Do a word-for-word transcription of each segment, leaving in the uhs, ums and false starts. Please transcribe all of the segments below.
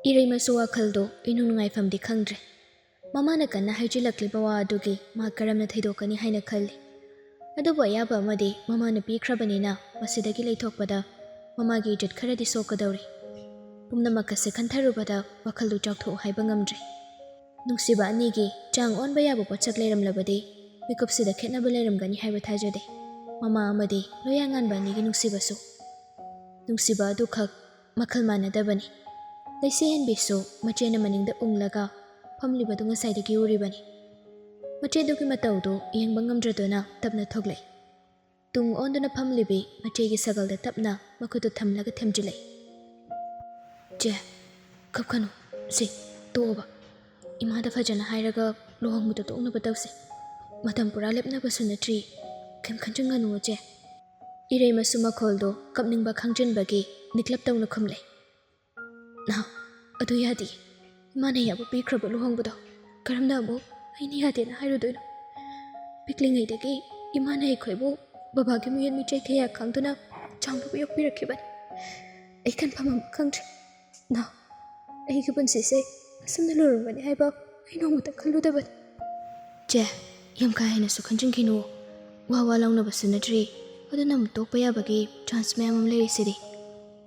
ꯏꯔꯩꯃꯁꯨ ꯋꯥꯈꯜꯗꯨ ꯏꯅꯨꯡ ꯅꯨꯡꯉꯥꯏꯐꯝꯗꯤ ꯈꯪꯗ꯭ꯔꯦ꯫ ꯃꯃꯥꯅ ꯀꯟꯅ ꯍꯥꯏꯖꯤꯜꯂꯛꯂꯤꯕ ꯋꯥ ꯑꯗꯨꯒꯤ ꯃꯥ ꯀꯔꯝꯅ ꯊꯩꯗꯣꯛꯀꯅꯤ ꯍꯥꯏꯅ ꯈꯜꯂꯤ꯫ ꯑꯗꯨꯕꯨ ꯑꯌꯥꯕ ꯑꯃꯗꯤ ꯃꯃꯥꯅ ꯄꯤꯈ꯭ꯔꯕꯅꯤꯅ ꯃꯁꯤꯗꯒꯤ ꯂꯩꯊꯣꯛꯄꯗ ꯃꯃꯥꯒꯤ ꯏꯖꯠ ꯈꯔꯗꯤ ꯁꯣꯛꯀꯗꯧꯔꯤ꯫ ꯄꯨꯝꯅꯃꯛ ꯑꯁꯤ ꯈꯟꯊꯔꯨꯕꯗ ꯋꯥꯈꯜꯗꯨ ꯆꯥꯎꯊꯣꯛꯎ ꯍꯥꯏꯕ ꯉꯝꯗ꯭ꯔꯦ꯫ ꯅꯨꯡꯁꯤꯕ ꯑꯅꯤꯒꯤ ꯆꯥꯡ ꯑꯣꯟꯕ ꯌꯥꯕ ꯄꯣꯠꯁꯛ ꯂꯩꯔꯝꯂꯕꯗꯤ ꯃꯤꯀꯨꯞꯁꯤꯗ ꯈꯦꯠꯅꯕ ꯂꯩꯔꯝꯒꯅꯤ ꯍꯥꯏꯕ ꯊꯥꯖꯗꯦ꯫ ꯃꯃꯥ ꯑꯃꯗꯤ ꯂꯣꯌꯥꯉꯥꯟꯕ ꯑꯅꯤꯒꯤ ꯅꯨꯡꯁꯤꯕꯁꯨ꯫ ꯅꯨꯡꯁꯤꯕ ꯑꯗꯨꯈꯛ ꯃꯈꯜ ꯃꯥꯟꯅꯗꯕꯅꯤ꯫ ꯂꯩꯁꯤꯍꯦꯟꯕꯤꯁꯨ ꯃꯆꯦꯅ ꯃꯅꯤꯡꯗ ꯎꯪꯂꯒ ꯐꯝꯂꯤꯕꯗꯨ ꯉꯁꯥꯏꯗꯒꯤ ꯎꯔꯤꯕꯅꯤ꯫ ꯃꯆꯦꯗꯨꯒꯤ ꯃꯇꯧꯗꯨ ꯌꯦꯡꯕ ꯉꯝꯗ꯭ꯔꯗꯨꯅ ꯇꯞꯅ ꯊꯣꯛꯂꯛꯏ꯫ ꯇꯨꯡ ꯑꯣꯟꯗꯨꯅ ꯐꯝꯂꯤꯕꯤ ꯃꯆꯦꯒꯤ ꯁꯒꯜꯗ ꯇꯞꯅ ꯃꯈꯨꯠꯇꯨ ꯊꯝꯂꯒ ꯊꯦꯝꯖꯤꯜꯂꯛꯏ꯫ "ꯆꯦ, ꯀꯞꯀꯅꯨ꯫ ꯁꯦ, ꯇꯣꯛꯑꯣꯕ꯫ ꯏꯃꯥꯗ ꯐꯖꯅ ꯍꯥꯏꯔꯒ ꯂꯨꯍꯣꯡꯕꯗꯣ ꯇꯣꯛꯅꯕ ꯇꯧꯁꯦ꯫ ꯃꯇꯝ ꯄꯨꯔꯥ ꯂꯦꯞꯅꯕꯁꯨ ꯅꯠꯇ꯭ꯔꯤ꯫ ꯀꯩꯝ ꯈꯟꯖꯤꯟꯒꯅꯨ, ꯆꯦ꯫" ꯏꯔꯩꯃꯁꯨ ꯃꯈꯣꯜꯗꯣ ꯀꯞꯅꯤꯡꯕ ꯈꯪꯖꯤꯟꯕꯒꯤ ꯅꯤꯛꯂꯞ ꯇꯧꯅ ꯈꯨꯝꯂꯦ꯫ "ꯅꯍꯥ, ꯑꯗꯨ ꯌꯥꯗꯦ꯫ ꯏꯃꯥꯅ ꯌꯥꯕ ꯄꯤꯈ꯭ꯔꯕ ꯂꯨꯍꯣꯡꯕꯗꯣ ꯀꯔꯝꯅ ꯑꯃꯨꯛ ꯑꯩꯅ ꯌꯥꯗꯦꯅ ꯍꯥꯏꯔꯨꯗꯣꯏꯅꯣ? ꯄꯤꯛꯂꯤꯉꯩꯗꯒꯤ ꯏꯃꯥꯅ ꯑꯩꯈꯣꯏꯕꯨ ꯕꯕꯥꯒꯤ ꯃꯤꯌꯦꯠ ꯃꯤꯆꯩ ꯀꯌꯥ ꯈꯥꯡꯗꯨꯅ ꯆꯥꯎꯅꯕ ꯌꯣꯛꯄꯤꯔꯛꯈꯤꯕꯅꯤ꯫ ꯑꯩ ꯈꯟꯐꯝ ꯑꯃ ꯈꯪꯗ꯭ꯔꯦ꯫ ꯅꯍꯥ, ꯑꯩꯒꯤ ꯄꯨꯟꯁꯤꯁꯦ ꯑꯁꯨꯝꯅ ꯂꯣꯏꯔꯝꯒꯅꯤ ꯍꯥꯏꯕ ꯑꯩ ꯅꯣꯡꯃꯇ ꯈꯜꯂꯨꯗꯕꯅꯤ꯫" "ꯆꯦ, ꯌꯥꯝ ꯀꯥ ꯍꯦꯟꯅꯁꯨ ꯈꯟꯖꯤꯟꯈꯤꯅꯨ꯫ ꯋꯥ ꯋꯥ ꯂꯥꯎꯅꯕꯁꯨ ꯅꯠꯇ꯭ꯔꯤ꯫ ꯑꯗꯨꯅ ꯑꯃꯨꯛ ꯇꯣꯛꯄ ꯌꯥꯕꯒꯤ ꯆꯥꯟꯁ ꯃꯌꯥꯝ ꯑꯃ ꯂꯩꯔꯤꯁꯤꯗꯤ꯫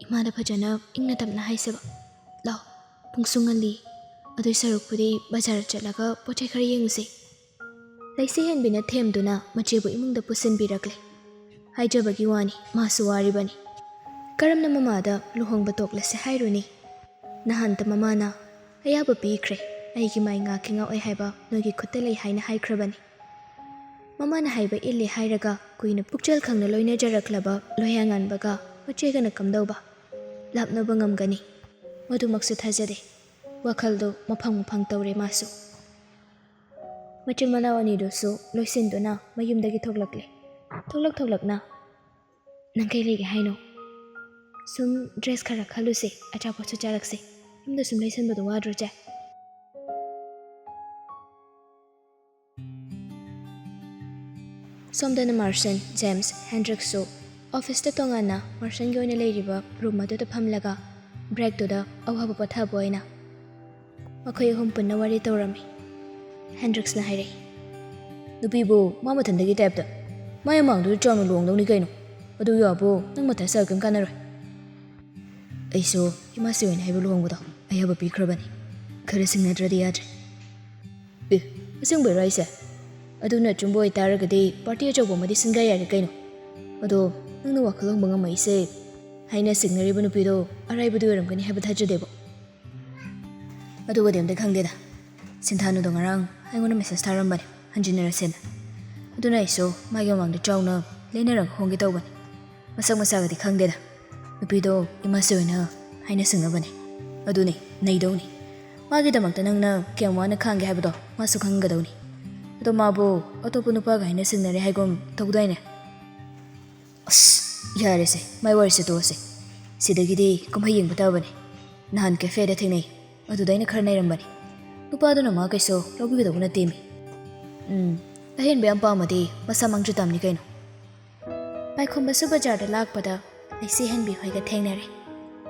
ꯏꯃꯥꯗ ꯐꯖꯅ ꯏꯪꯅ ꯇꯞꯅ ꯍꯥꯏꯁꯦꯕ꯫ ꯂꯥꯎ, ꯄꯨꯡꯁꯨ ꯉꯜꯂꯤ꯫ ꯑꯗꯨꯏ ꯁꯔꯨꯛꯄꯨꯗꯤ ꯕꯖꯥꯔ ꯆꯠꯂꯒ ꯄꯣꯠ ꯆꯩ ꯈꯔ ꯌꯦꯡꯉꯨꯁꯦ꯫" ꯂꯩꯁꯤꯍꯦꯟꯕꯤꯅ ꯊꯦꯝꯗꯨꯅ ꯃꯆꯦꯕꯨ ꯏꯃꯨꯡꯗ ꯄꯨꯁꯤꯟꯕꯤꯔꯛꯂꯦ꯫ ꯍꯥꯏꯖꯕꯒꯤ ꯋꯥꯅꯤ, ꯃꯥꯁꯨ ꯋꯥꯔꯤꯕꯅꯤ꯫ ꯀꯔꯝꯅ ꯃꯃꯥꯗ ꯂꯨꯍꯣꯡꯕ ꯇꯣꯛꯂꯁꯦ ꯍꯥꯏꯔꯨꯅꯤ? ꯅꯍꯥꯟꯇ ꯃꯃꯥꯅ "ꯑꯌꯥꯕ ꯄꯤꯈ꯭ꯔꯦ, ꯑꯩꯒꯤ ꯃꯥꯏ ꯉꯥꯛꯀꯤ ꯉꯥꯛꯑꯣꯏ ꯍꯥꯏꯕ ꯅꯣꯏꯒꯤ ꯈꯨꯠꯇ ꯂꯩ" ꯍꯥꯏꯅ ꯍꯥꯏꯈ꯭ꯔꯕꯅꯤ꯫ ꯃꯃꯥꯅ ꯍꯥꯏꯕ ꯏꯜꯂꯦ ꯍꯥꯏꯔꯒ ꯀꯨꯏꯅ ꯄꯨꯛꯆꯦꯜ ꯈꯪꯅ ꯂꯣꯏꯅꯖꯔꯛꯂꯕ ꯂꯣꯌꯥꯉꯥꯟꯕꯒ ꯃꯆꯦꯒꯅ ꯀꯝꯗꯧꯕ? ꯂꯥꯞꯅꯕ ꯉꯝꯒꯅꯤ? ꯃꯗꯨꯃꯛꯁꯨ ꯊꯥꯖꯗꯦ꯫ ꯋꯥꯈꯜꯗꯨ ꯃꯐꯪ ꯃꯐꯪ ꯇꯧꯔꯦ ꯃꯥꯁꯨ꯫ ꯃꯆꯤꯟ ꯃꯅꯥꯎ ꯑꯅꯤꯗꯨꯁꯨ ꯂꯣꯏꯁꯤꯟꯗꯨꯅ ꯃꯌꯨꯝꯗꯒꯤ ꯊꯣꯛꯂꯛꯂꯦ꯫ ꯊꯣꯛꯂꯛ ꯊꯣꯛꯂꯛꯅ, "ꯅꯪ ꯀꯩ ꯂꯩꯒꯦ ꯍꯥꯏꯅꯣ? ꯁꯨꯝ ꯗ꯭ꯔꯦꯁ ꯈꯔ ꯈꯜꯂꯨꯁꯦ, ꯑꯆꯥꯄꯣꯠꯁꯨ ꯆꯥꯔꯛꯁꯦ꯫ ꯌꯨꯝꯗ ꯁꯨꯝ ꯂꯩꯁꯟꯕꯗꯣ ꯋꯥꯗ꯭ꯔꯣ, ꯆꯦ?" ꯁꯣꯝꯗꯅ ꯃꯥꯔꯁꯟ, ꯖꯦꯝꯁ, ꯍꯦꯟꯗ꯭ꯔꯤꯛꯁꯨ ꯑꯣꯐꯤꯁꯇ ꯇꯣꯉꯥꯟꯅ ꯃꯥꯔꯁꯟꯒꯤ ꯑꯣꯏꯅ ꯂꯩꯔꯤꯕ ꯔꯨꯝ ꯑꯗꯨꯗ ꯐꯝꯂꯒ ꯕ꯭ꯔꯦꯛꯇꯨꯗ ꯑꯋꯥꯕ ꯄꯣꯊꯥꯕ ꯑꯣꯏꯅ ꯃꯈꯣꯏ ꯑꯍꯨꯝ ꯄꯨꯟꯅ ꯋꯥꯔꯤ ꯇꯧꯔꯝꯃꯤ꯫ ꯍꯦꯟꯗ꯭ꯔꯤꯛꯁꯅ ꯍꯥꯏꯔꯛꯏ, "ꯅꯨꯄꯤꯕꯨ ꯃꯥ ꯃꯊꯟꯗꯒꯤ ꯇꯥꯏꯞꯇ ꯃꯥꯏ ꯑꯃꯥꯡꯗꯨꯗ ꯆꯥꯎꯅ ꯂꯨꯍꯣꯡꯗꯧꯅꯤ ꯀꯩꯅꯣ꯫ ꯑꯗꯨ ꯌꯥꯕꯨ ꯅꯪ ꯃꯊꯥ ꯁꯥ ꯀꯩꯝ ꯀꯥꯟꯅꯔꯣꯏ꯫ ꯑꯩꯁꯨ ꯏꯃꯥꯁꯤ ꯑꯣꯏꯅ ꯍꯥꯏꯕ ꯂꯨꯍꯣꯡꯕꯗꯣ ꯑꯌꯥꯕ ꯄꯤꯈ꯭ꯔꯕꯅꯤ꯫ ꯈꯔ ꯁꯤꯡꯅꯗ꯭ꯔꯗꯤ ꯌꯥꯗ꯭ꯔꯦ꯫" "ꯑꯦ, ꯑꯁꯦꯡꯕꯩꯔꯣ ꯍꯥꯏꯁꯦ? ꯑꯗꯨꯅ ꯑꯆꯨꯝꯕ ꯑꯣꯏꯇꯥꯔꯒꯗꯤ ꯄꯥꯔꯇꯤ ꯑꯆꯧꯕ ꯑꯃꯗꯤ ꯁꯤꯟꯒꯥꯏ ꯌꯥꯔꯦ ꯀꯩꯅꯣ꯫ ꯑꯗꯣ ꯅꯪꯅ ꯋꯥꯈꯜ ꯍꯣꯡꯕ ꯉꯝꯃꯛꯏꯁꯦ ꯍꯥꯏꯅ ꯁꯤꯡꯅꯔꯤꯕ ꯅꯨꯄꯤꯗꯣ ꯑꯔꯥꯏꯕꯗꯤ ꯑꯣꯏꯔꯝꯒꯅꯤ ꯍꯥꯏꯕ ꯊꯥꯖꯗꯦꯕꯣ꯫ ꯑꯗꯨꯒꯗꯤ ꯑꯝꯇ ꯈꯪꯗꯦꯗ꯫ ꯁꯤꯟꯊꯥꯅꯨꯗꯣ ꯉꯔꯥꯡ ꯑꯩꯉꯣꯟꯗ ꯃꯦꯁꯦꯖ ꯊꯥꯔꯝꯕꯅꯦ, ꯍꯟꯖꯤꯟꯅꯔꯁꯦꯅ꯫ ꯑꯗꯨꯅ ꯑꯩꯁꯨ ꯃꯥꯒꯤ ꯃꯃꯥꯡꯗ ꯆꯥꯎꯅ ꯂꯦꯟꯅꯔꯒ ꯍꯣꯡꯒꯦ ꯇꯧꯕꯅꯤ꯫ ꯃꯁꯛ ꯃꯁꯥꯒꯗꯤ ꯈꯪꯗꯦꯗ꯫ ꯅꯨꯄꯤꯗꯣ ꯏꯃꯥꯁꯤ ꯑꯣꯏꯅ ꯍꯥꯏꯅ ꯁꯤꯡꯅꯕꯅꯦ꯫ ꯑꯗꯨꯅꯦ, ꯅꯩꯗꯧꯅꯤ꯫ ꯃꯥꯒꯤꯗꯃꯛꯇ ꯅꯪꯅ ꯀꯌꯥꯝ ꯋꯥꯅ ꯈꯥꯡꯒꯦ ꯍꯥꯏꯕꯗꯣ ꯃꯥꯁꯨ ꯈꯪꯒꯗꯧꯅꯤ꯫ ꯑꯗꯣ ꯃꯥꯕꯨ ꯑꯇꯣꯞꯄ ꯅꯨꯄꯥꯒ ꯍꯥꯏꯅ ꯁꯤꯡꯅꯔꯦ ꯍꯥꯏꯒꯨꯝ ꯇꯧꯗꯥꯏꯅꯦ?" "ꯑꯁ, ꯌꯥꯔꯦꯁꯦ, ꯃꯥꯏ ꯋꯥꯔꯤꯁꯦ ꯇꯣꯛꯑꯁꯦ꯫ ꯁꯤꯗꯒꯤꯗꯤ ꯀꯨꯝꯍꯩ ꯌꯦꯡꯕ ꯇꯥꯕꯅꯤ꯫ ꯅꯍꯥꯟ ꯀꯦꯐꯦꯗ ꯊꯦꯡꯅꯩ, ꯑꯗꯨꯗ ꯑꯩꯅ ꯈꯔ ꯅꯩꯔꯝꯕꯅꯤ꯫ ꯅꯨꯄꯥꯗꯨꯅ ꯃꯥ ꯀꯩꯁꯨ ꯂꯧꯕꯤꯒꯗꯧꯕ ꯅꯠꯇꯦꯃꯤ꯫ ꯎꯝ, ꯑꯍꯦꯟꯕ ꯌꯥꯝ ꯄꯥꯝꯃꯗꯤ ꯃꯁꯥ ꯃꯥꯡꯖ ꯇꯥꯕꯅꯤ ꯀꯩꯅꯣ꯫" ꯄꯥꯏꯈꯣꯝꯕꯁꯨ ꯕꯖꯥꯔꯗ ꯂꯥꯛꯄꯗ ꯂꯩꯁꯦ ꯍꯦꯟꯕꯤ ꯍꯣꯏꯒ ꯊꯦꯡꯅꯔꯦ꯫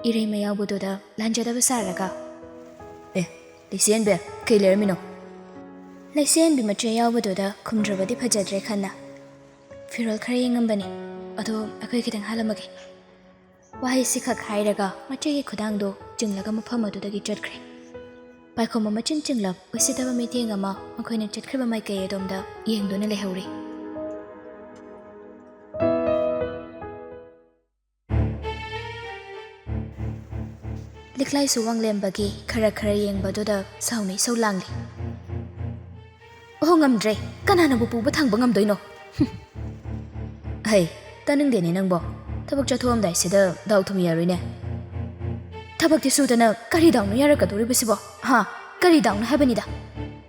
ꯏꯔꯩꯃ ꯌꯥꯎꯕꯗꯨꯗ ꯂꯥꯟꯖꯗꯕ ꯁꯥꯔꯒ, "ꯑꯦ, ꯂꯩꯁꯦ ꯍꯦꯟꯕꯤ, ꯀꯩ ꯂꯩꯔꯝꯃꯤꯅꯣ?" ꯂꯩꯁꯦ ꯍꯦꯟꯕꯤ ꯃꯆꯦ ꯌꯥꯎꯕꯗꯨꯗ ꯈꯨꯝꯗ꯭ꯔꯕꯗꯤ ꯐꯖꯗ꯭ꯔꯦ ꯈꯟꯅ ꯐꯤꯔꯣꯜ ꯈꯔ ꯌꯦꯡꯉꯝꯕꯅꯤ꯫ "ꯑꯗꯣ ꯑꯩꯈꯣꯏ ꯈꯤꯇꯪ ꯍꯥꯜꯂꯝꯃꯒꯦ꯫" ꯋꯥꯍꯩꯁꯤꯈꯛ ꯍꯥꯏꯔꯒ ꯃꯆꯦꯒꯤ ꯈꯨꯗꯥꯡꯗꯣ ꯆꯤꯡꯂꯒ ꯃꯐꯝ ꯑꯗꯨꯗꯒꯤ ꯆꯠꯈ꯭ꯔꯦ꯫ ꯄꯥꯏꯈꯣꯝꯕ ꯃꯆꯤꯟ ꯆꯤꯡꯂꯞ ꯎꯁꯤꯠꯇꯕ ꯃꯤꯠꯌꯦꯡ ꯑꯃ ꯃꯈꯣꯏꯅ ꯆꯠꯈ꯭ꯔꯤꯕ ꯃꯥꯏꯀꯩ ꯑꯗꯣꯝꯗ ꯌꯦꯡꯗꯨꯅ ꯂꯩꯍꯧꯔꯤ꯫ ꯂꯤꯛꯂꯥꯏꯁꯨ ꯋꯥꯡꯂꯦꯝꯕꯒꯤ ꯈꯔ ꯈꯔ ꯌꯦꯡꯕꯗꯨꯗ ꯁꯥꯎꯅ ꯏꯁꯧ ꯂꯥꯡꯂꯤ꯫ "ꯑꯣ, ꯉꯝꯗ꯭ꯔꯦ꯫ ꯀꯅꯥꯅꯕꯨ ꯄꯨꯕ ꯊꯥꯡꯕ ꯉꯝꯗꯣꯏꯅꯣ? ꯍꯨꯝ꯫ ꯍꯩ, ꯇꯥꯅꯤꯡꯗꯦꯅꯦ ꯅꯪꯕꯣ꯫ ꯊꯕꯛ ꯆꯠꯊꯣꯛꯑꯝꯗꯥꯏꯁꯤꯗ ꯗꯥꯎ ꯊꯨꯝ ꯌꯥꯔꯣꯏꯅꯦ꯫ ꯊꯕꯛꯇꯤ ꯁꯨꯗꯅ ꯀꯔꯤ ꯗꯥꯎꯅꯣ ꯌꯥꯔꯛꯀꯗꯧꯔꯤꯕꯁꯤꯕꯣ? ꯍꯥ? ꯀꯔꯤ ꯗꯥꯎꯅꯣ ꯍꯥꯏꯕꯅꯤꯗ?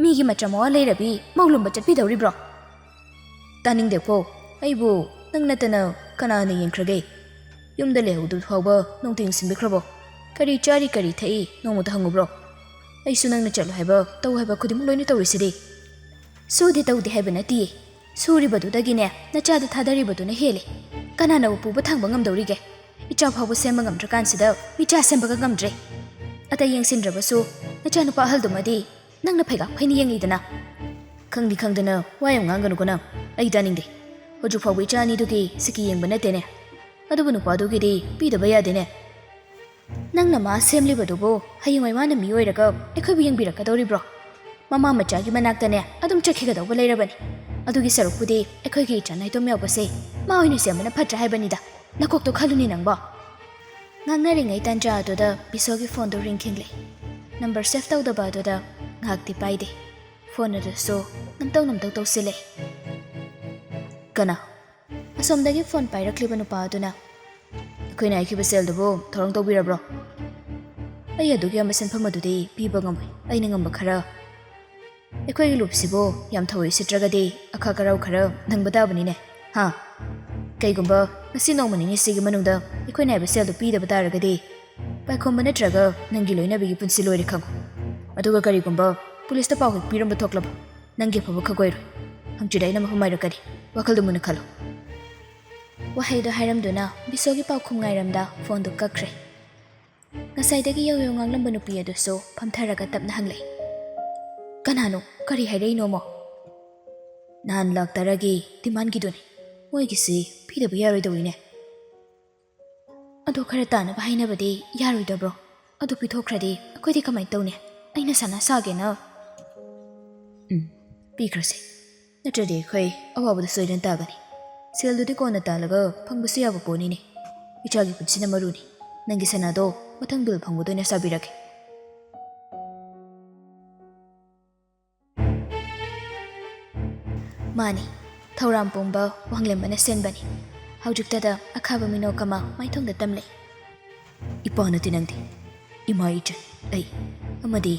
ꯃꯤꯒꯤ ꯃꯆꯥ ꯃꯋꯥ ꯂꯩꯔꯕꯤ ꯃꯧ ꯂꯨꯝꯕ ꯆꯠꯄꯤꯗꯧꯔꯤꯕ꯭ꯔꯣ?" "ꯇꯥꯅꯤꯡꯗꯦꯀꯣ꯫ ꯑꯩꯕꯨ ꯅꯪ ꯅꯠꯇꯅ ꯀꯅꯥꯅ ꯌꯦꯡꯈ꯭ꯔꯒꯦ? ꯌꯨꯝꯗ ꯂꯩꯍꯧꯗꯕ ꯐꯥꯎꯕ ꯅꯣꯡꯇ ꯌꯦꯡꯁꯤꯟꯕꯤꯈ꯭ꯔꯕꯣ? ꯀꯔꯤ ꯆꯥꯔꯤ, ꯀꯔꯤ ꯊꯛꯏ, ꯅꯣꯡꯃꯇ ꯍꯪꯉꯨꯕ꯭ꯔꯣ? ꯑꯩꯁꯨ ꯅꯪꯅ ꯆꯠꯂꯣ ꯍꯥꯏꯕ, ꯇꯧ ꯍꯥꯏꯕ ꯈꯨꯗꯤꯡꯃꯛ ꯂꯣꯏꯅ ꯇꯧꯔꯤꯁꯤꯗꯤ꯫" "ꯁꯨꯗꯦ ꯇꯧꯗꯦ ꯍꯥꯏꯕ ꯅꯠꯇꯤꯌꯦ꯫ ꯁꯨꯔꯤꯕꯗꯨꯗꯒꯤꯅꯦ, ꯅꯆꯥꯗ ꯊꯥꯗꯔꯤꯕꯗꯨꯅ ꯍꯦꯜꯂꯦ꯫ ꯀꯅꯥꯅꯕꯨ ꯄꯨꯕ ꯊꯥꯡꯕ ꯉꯝꯗꯧꯔꯤꯒꯦ? ꯏꯆꯥ ꯐꯥꯎꯕ ꯁꯦꯝꯕ ꯉꯝꯗ꯭ꯔꯀꯥꯟꯁꯤꯗ ꯃꯤꯆꯥ ꯁꯦꯝꯕꯒ ꯉꯝꯗ꯭ꯔꯦ꯫ ꯑꯇꯩ ꯌꯦꯡꯁꯤꯟꯗ꯭ꯔꯕꯁꯨ ꯅꯆꯥꯅꯨꯄꯥ ꯑꯍꯜꯗꯨꯃꯗꯤ ꯅꯪꯅ ꯐꯩꯒꯥꯛ ꯐꯩꯅ ꯌꯦꯡꯂꯤꯗꯅ꯫ ꯈꯪꯗꯤ ꯈꯪꯗꯅ ꯋꯥ ꯌꯥꯝ ꯉꯥꯡꯒꯅꯨꯀꯣ ꯅꯪ꯫ ꯑꯩ ꯇꯥꯅꯤꯡꯗꯦ꯫ ꯍꯧꯖꯤꯛ ꯐꯥꯎꯕ ꯏꯆꯥ ꯑꯅꯤꯗꯨꯒꯤ ꯁꯤꯀꯤ ꯌꯦꯡꯕ ꯅꯠꯇꯦꯅꯦ꯫ ꯑꯗꯨꯕꯨ ꯅꯨꯄꯥꯗꯨꯒꯤꯗꯤ ꯄꯤꯗꯕ ꯌꯥꯗꯦꯅꯦ꯫ ꯅꯪꯅ ꯃꯥ ꯁꯦꯝꯂꯤꯕꯗꯨꯕꯨ ꯍꯌꯦꯡꯋꯥꯏ ꯃꯥꯅ ꯃꯤ ꯑꯣꯏꯔꯒ ꯑꯩꯈꯣꯏꯕꯨ ꯌꯦꯡꯕꯤꯔꯛꯀꯗꯧꯔꯤꯕ꯭ꯔꯣ? ꯃꯃꯥ ꯃꯆꯥꯒꯤ ꯃꯅꯥꯛꯇꯅꯦ ꯑꯗꯨꯝ ꯆꯠꯈꯤꯒꯗꯧꯕ ꯂꯩꯔꯕꯅꯤ꯫ ꯑꯗꯨꯒꯤ ꯁꯔꯨꯛꯄꯨꯗꯤ ꯑꯩꯈꯣꯏꯒꯤ ꯏꯆꯥ ꯅꯥꯏꯇꯣꯝ ꯌꯥꯎꯕꯁꯦ ꯃꯥ ꯑꯣꯏꯅ ꯁꯦꯝꯕꯅ ꯐꯠꯇ꯭ꯔꯥ ꯍꯥꯏꯕꯅꯤꯗ꯫ ꯅꯀꯣꯛꯇꯣ ꯈꯜꯂꯨꯅꯦ ꯅꯪꯕꯣ꯫ ꯉꯥꯡꯅꯔꯤꯉꯩ ꯇꯥꯟꯖꯥ ꯑꯗꯨꯗ ꯕꯤꯁꯣꯒꯤ ꯐꯣꯟꯗꯨ ꯔꯤꯡ ꯈꯤꯡꯂꯦ꯫ ꯅꯝꯕꯔ ꯁꯦꯚ ꯇꯧꯗꯕ ꯑꯗꯨꯗ ꯉꯥꯏꯍꯥꯛꯇꯤ ꯄꯥꯏꯗꯦ꯫ ꯐꯣꯟ ꯑꯗꯨꯁꯨ ꯅꯝꯇꯧ ꯅꯝꯇꯧ ꯇꯧꯁꯤꯜꯂꯦ꯫ ꯀꯅꯥ? ꯑꯁꯣꯝꯗꯒꯤ ꯐꯣꯟ ꯄꯥꯏꯔꯛꯂꯤꯕ ꯅꯨꯄꯥ ꯑꯗꯨꯅ, "ꯑꯩꯈꯣꯏꯅ ꯍꯥꯏꯈꯤꯕ ꯁꯦꯜꯗꯨꯕꯨ ꯊꯧꯔꯥꯡ ꯇꯧꯕꯤꯔꯕ꯭ꯔꯣ?" "ꯑꯩ ꯑꯗꯨꯒꯤ ꯑꯃ ꯁꯦꯟꯐꯝ ꯑꯗꯨꯗꯤ ꯄꯤꯕ ꯉꯝꯃꯣꯏ꯫ ꯑꯩꯅ ꯉꯝꯕ ꯈꯔ꯫ ꯑꯩꯈꯣꯏꯒꯤ ꯂꯨꯞꯁꯤꯕꯨ ꯌꯥꯝ ꯊꯧ ꯎꯁꯤꯠꯇ꯭ꯔꯒꯗꯤ ꯑꯈꯥꯛ ꯑꯔꯥꯎ ꯈꯔ ꯅꯪꯕ ꯇꯥꯕꯅꯤꯅꯦ꯫ ꯍꯥ? ꯀꯩꯒꯨꯝꯕ ꯉꯁꯤ ꯅꯣꯡꯃ ꯅꯤꯅꯤꯁꯤꯒꯤ ꯃꯅꯨꯡꯗ ꯑꯩꯈꯣꯏꯅ ꯍꯥꯏꯕ ꯁꯦꯜꯗꯨ ꯄꯤꯗꯕ ꯇꯥꯔꯒꯗꯤ ꯄꯥꯏꯈꯣꯝꯕ ꯅꯠꯇ꯭ꯔꯒ ꯅꯪꯒꯤ ꯂꯣꯏꯅꯕꯤꯒꯤ ꯄꯨꯟꯁꯤ ꯂꯣꯏꯔꯦ ꯈꯪꯉꯨ꯫ ꯑꯗꯨꯒ ꯀꯔꯤꯒꯨꯝꯕ ꯄꯨꯂꯤꯁꯇ ꯄꯥꯎ ꯍꯦꯛ ꯄꯤꯔꯝꯕ ꯊꯣꯛꯂꯕ, ꯅꯪꯒꯤ ꯑꯐꯕ ꯈꯛ ꯑꯣꯏꯔꯣꯏ꯫ ꯍꯪꯆꯤꯠ ꯑꯩꯅ ꯃꯐꯝ ꯍꯥꯏꯔꯛꯀꯅꯤ꯫ ꯋꯥꯈꯜꯗꯨ ꯃꯨꯟꯅ ꯈꯜꯂꯨ꯫" ꯋꯥꯍꯩꯗꯣ ꯍꯥꯏꯔꯝꯗꯨꯅ ꯕꯤꯁꯣꯒꯤ ꯄꯥꯎꯈꯨꯝ ꯉꯥꯏꯔꯝꯗ ꯐꯣꯟꯗꯨ ꯀꯛꯈ꯭ꯔꯦ꯫ ꯉꯁꯥꯏꯗꯒꯤ ꯌꯧ ꯌꯧ ꯉꯥꯡꯂꯝꯕ ꯅꯨꯄꯤ ꯑꯗꯨꯁꯨ ꯐꯝꯊꯔꯒ ꯇꯞꯅ ꯍꯪꯂꯛꯏ, "ꯀꯅꯥꯅꯣ? ꯀꯔꯤ ꯍꯥꯏꯔꯛꯏꯅꯣꯃꯣ?" "ꯅꯍꯥꯟ ꯂꯥꯛ ꯇꯔꯥꯒꯤ ꯗꯤꯃꯥꯟꯒꯤꯗꯨꯅꯤ꯫ ꯃꯣꯏꯒꯤꯁꯤ ꯄꯤꯗꯕ ꯌꯥꯔꯣꯏꯗꯧꯔꯤꯅꯦ꯫" "ꯑꯗꯣ ꯈꯔ ꯇꯥꯅꯕ ꯍꯥꯏꯅꯕꯗꯤ ꯌꯥꯔꯣꯏꯗꯕ꯭ꯔꯣ? ꯑꯗꯨ ꯄꯤꯊꯣꯛꯈ꯭ꯔꯗꯤ ꯑꯩꯈꯣꯏꯗꯤ ꯀꯃꯥꯏꯅ ꯇꯧꯅꯤ? ꯑꯩꯅ ꯁꯅꯥ ꯁꯥꯒꯦꯅ꯫" "ꯎꯝ, ꯄꯤꯈ꯭ꯔꯁꯦ꯫ ꯅꯠꯇ꯭ꯔꯗꯤ ꯑꯩꯈꯣꯏ ꯑꯋꯥꯕꯗ ꯁꯣꯏꯗꯅ ꯇꯥꯒꯅꯤ꯫ ꯁꯦꯜꯗꯨꯗꯤ ꯀꯣꯟꯅ ꯇꯥꯜꯂꯒ ꯐꯪꯕꯁꯨ ꯌꯥꯕ ꯄꯣꯠꯅꯤꯅꯦ꯫ ꯏꯆꯥꯒꯤ ꯄꯨꯟꯁꯤꯅ ꯃꯔꯨꯅꯤ꯫ ꯅꯪꯒꯤ ꯁꯅꯥꯗꯣ ꯃꯊꯪ ꯕꯤꯜ ꯐꯪꯕꯗ ꯑꯣꯏꯅ ꯁꯥꯕꯤꯔꯒꯦ꯫" ꯃꯥꯅꯤ, ꯊꯧꯔꯥꯡ ꯄꯨꯝꯕ ꯋꯥꯡꯂꯦꯝꯕꯅ ꯁꯦꯟꯕꯅꯤ꯫ ꯍꯧꯖꯤꯛꯇꯗ ꯑꯈꯥꯕ ꯃꯤꯅꯣꯛ ꯑꯃ ꯃꯥꯏꯊꯣꯡꯗ ꯇꯝꯂꯦ꯫ "ꯏꯄꯥ ꯅꯠꯇꯦ ꯅꯪꯗꯤ, ꯏꯃꯥ ꯏꯆꯟ, ꯑꯩ ꯑꯃꯗꯤ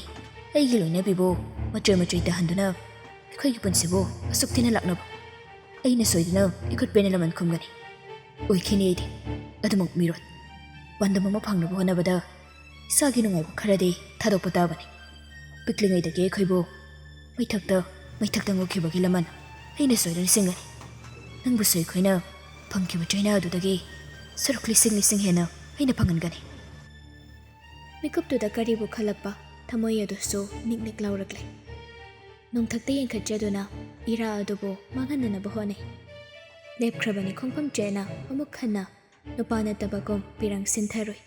ꯑꯩꯒꯤ ꯂꯣꯏꯅꯕꯤꯕꯨ ꯃꯆꯣꯏ ꯃꯆꯣꯏ ꯇꯥꯍꯟꯗꯨꯅ ꯑꯩꯈꯣꯏꯒꯤ ꯄꯨꯟꯁꯤꯕꯨ ꯑꯁꯨꯛ ꯊꯤꯅ ꯂꯥꯛꯅꯕ꯫ ꯑꯩꯅ ꯁꯣꯏꯗꯅ ꯏꯈꯨꯠ ꯄꯦꯟꯅ ꯂꯃꯟ ꯈꯨꯝꯒꯅꯤ꯫ ꯑꯣꯏꯈꯤꯅꯤ ꯑꯩꯗꯤ ꯑꯗꯨꯃꯛ ꯃꯤꯔꯣꯠ꯫ ꯄꯥꯟꯗꯝ ꯑꯃ ꯐꯪꯅꯕ ꯍꯣꯠꯅꯕꯗ ꯏꯁꯥꯒꯤ ꯅꯨꯡꯉꯥꯏꯕ ꯈꯔꯗꯤ ꯊꯥꯗꯣꯛꯄ ꯇꯥꯕꯅꯤ꯫" ꯄꯤꯛꯂꯤꯉꯩꯗꯒꯤ ꯑꯩꯈꯣꯏꯕꯨ ꯃꯩꯊꯛꯇ, ꯃꯩꯊꯛꯇ ꯉꯣꯛꯈꯤꯕꯒꯤ ꯂꯃꯟ ꯑꯩꯅ ꯁꯣꯏꯗꯅ ꯁꯤꯡꯒꯅꯤ꯫ ꯅꯪꯕꯨꯁꯨ ꯑꯩꯈꯣꯏꯅ ꯐꯪꯈꯤꯕ ꯆꯩꯅꯥ ꯑꯗꯨꯗꯒꯤ ꯁꯔꯨꯛ ꯂꯤꯁꯤꯡ ꯂꯤꯁꯤꯡ ꯍꯦꯟꯅ ꯑꯩꯅ ꯐꯪꯍꯟꯒꯅꯤ꯫ ꯃꯤꯀꯨꯞꯇꯨꯗ ꯀꯔꯤꯕꯨ ꯈꯜꯂꯛꯄ ꯊꯃꯣꯏ ꯑꯗꯨꯁꯨ ꯅꯤꯛ ꯅꯤꯛ ꯂꯥꯎꯔꯛꯂꯦ꯫ ꯅꯣꯡꯊꯛꯇ ꯌꯦꯡꯈꯠꯆꯗꯨꯅ ꯏꯔꯥ ꯑꯗꯨꯕꯨ ꯃꯥꯡꯍꯟꯅꯅꯕ ꯍꯣꯠꯅꯩ꯫ ꯂꯦꯞꯈ꯭ꯔꯕꯅꯤ ꯈꯣꯡꯐꯝ ꯆꯦꯠꯅ ꯑꯃꯨꯛ ꯍꯟꯅ ꯅꯨꯄꯥ ꯅꯠꯇꯕꯒꯨꯝ ꯄꯤꯔꯪ ꯁꯤꯟꯊꯔꯣꯏ꯫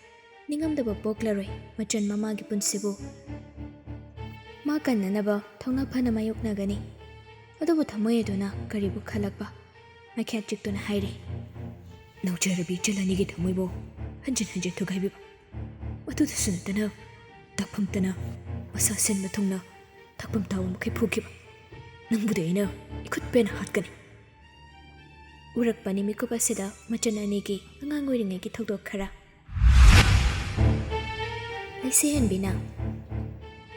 ꯅꯤꯡꯉꯝꯗꯕ ꯄꯣꯛꯂꯔꯣꯏ ꯃꯆꯟ ꯃꯃꯥꯒꯤ ꯄꯨꯟꯁꯤꯕꯨ꯫ ꯃꯥ ꯀꯟꯅꯅꯕ ꯊꯧꯅꯥ ꯐꯅ ꯃꯥꯌꯣꯛꯅꯒꯅꯤ꯫ ꯑꯗꯨꯕꯨ ꯊꯃꯣꯏ ꯑꯗꯨꯅ ꯀꯔꯤꯕꯨ ꯈꯜꯂꯛꯄ? ꯃꯈ꯭ꯌꯥꯠ ꯆꯤꯛꯇꯨꯅ ꯍꯥꯏꯔꯤ꯫ ꯅꯧꯖꯔꯕꯤ ꯏꯆꯜ ꯑꯅꯤꯒꯤ ꯊꯃꯣꯏꯕꯨ ꯍꯟꯖꯤꯟ ꯍꯟꯖꯤꯟ ꯊꯨꯒꯥꯏꯕꯤꯕ꯫ ꯃꯗꯨꯗꯁꯨ ꯅꯠꯇꯅ ꯇꯥꯛꯐꯝꯇꯅ ꯃꯁꯥ ꯁꯤꯟꯕ ꯊꯨꯡꯅ ꯊꯛꯐꯝ ꯊꯥꯕ ꯃꯈꯩ ꯐꯨꯈꯤꯕ꯫ ꯅꯪꯕꯨꯗꯤ ꯑꯩꯅ ꯏꯈꯨꯠ ꯄꯦꯟꯅ ꯍꯥꯠꯀꯅꯤ꯫ ꯎꯔꯛꯄꯅꯤ ꯃꯤꯀꯨꯞ ꯑꯁꯤꯗ ꯃꯆꯟ ꯑꯅꯤꯒꯤ ꯑꯉꯥꯡ ꯑꯣꯏꯔꯤꯉꯩꯒꯤ ꯊꯧꯗꯣꯛ ꯈꯔ꯫ ꯂꯩꯁꯤꯍꯟꯕꯤꯅ,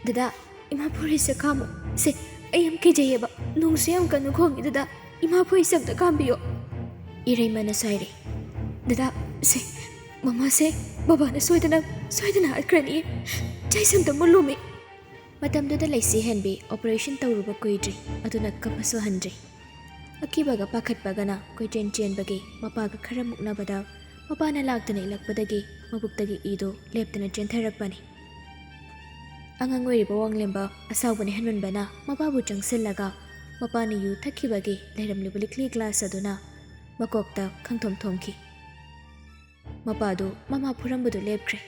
"ꯗꯗꯥ, ꯏꯃꯥ ꯐꯨꯔꯤꯠꯁꯦ ꯈꯥꯝꯃꯣ꯫ ꯁꯦ, ꯑꯩ ꯌꯥꯝ ꯀꯤꯖꯩꯌꯦꯕ꯫ ꯅꯣꯡꯁꯨ ꯌꯥꯝ ꯀꯟꯅ ꯈꯣꯡꯉꯤ, ꯗꯗꯥ꯫ ꯏꯃꯥ ꯐꯨꯔꯤꯠꯁꯦ ꯑꯝꯇ ꯈꯥꯝꯕꯤꯌꯣ꯫" ꯏꯔꯩꯃꯅꯁꯨ ꯍꯥꯏꯔꯦ, "ꯗꯗꯥ, ꯁꯦ, ꯃꯃꯥꯁꯦ ꯕꯕꯥꯅ ꯁꯣꯏꯗꯅ, ꯁꯣꯏꯗꯅ ꯍꯥꯠꯈ꯭ꯔꯅꯤꯌꯦ꯫ ꯆꯩꯁꯦ ꯑꯝꯇ ꯃꯨꯜꯂꯣꯃꯤ꯫" ꯃꯇꯝꯗꯨꯗ ꯂꯩꯁꯤꯍꯟꯕꯤ operation ꯇꯧꯔꯨꯕ ꯀꯨꯏꯗ꯭ꯔꯤ, ꯑꯗꯨꯅ ꯀꯞꯄꯁꯨ ꯍꯟꯗ꯭ꯔꯤ꯫ ꯑꯀꯤꯕꯒ ꯄꯥꯈꯠꯄꯒꯅ ꯀꯣꯏꯆꯦꯟ ꯆꯦꯟꯕꯒꯤ ꯃꯄꯥꯒ ꯈꯔ ꯃꯨꯛꯅꯕꯗ, ꯃꯄꯥꯅ ꯂꯥꯛꯇꯅ ꯏꯜꯂꯛꯄꯗꯒꯤ ꯃꯕꯨꯛꯇꯒꯤ ꯏꯗꯨ ꯂꯦꯞꯇꯅ ꯆꯦꯟꯊꯔꯛꯄꯅꯤ꯫ ꯑꯉꯥꯡ ꯑꯣꯏꯔꯤꯕ ꯋꯥꯡꯂꯦꯝꯕ ꯑꯁꯥꯎꯕꯅ ꯍꯦꯟꯃꯟꯕꯅ ꯃꯄꯥꯕꯨ ꯆꯪꯁꯤꯜꯂꯒ ꯃꯄꯥꯅ ꯌꯨ ꯊꯛꯈꯤꯕꯒꯤ ꯂꯩꯔꯝꯂꯤꯕ ꯂꯤꯛꯂꯤ glass ꯑꯗꯨꯅ ꯃꯀꯣꯛꯇ ꯈꯪꯊꯣꯝ ꯊꯣꯝꯈꯤ꯫ ꯃꯄꯥꯗꯨ ꯃꯃꯥ ꯐꯨꯔꯝꯕꯗꯨ ꯂꯦꯞꯈ꯭ꯔꯦ꯫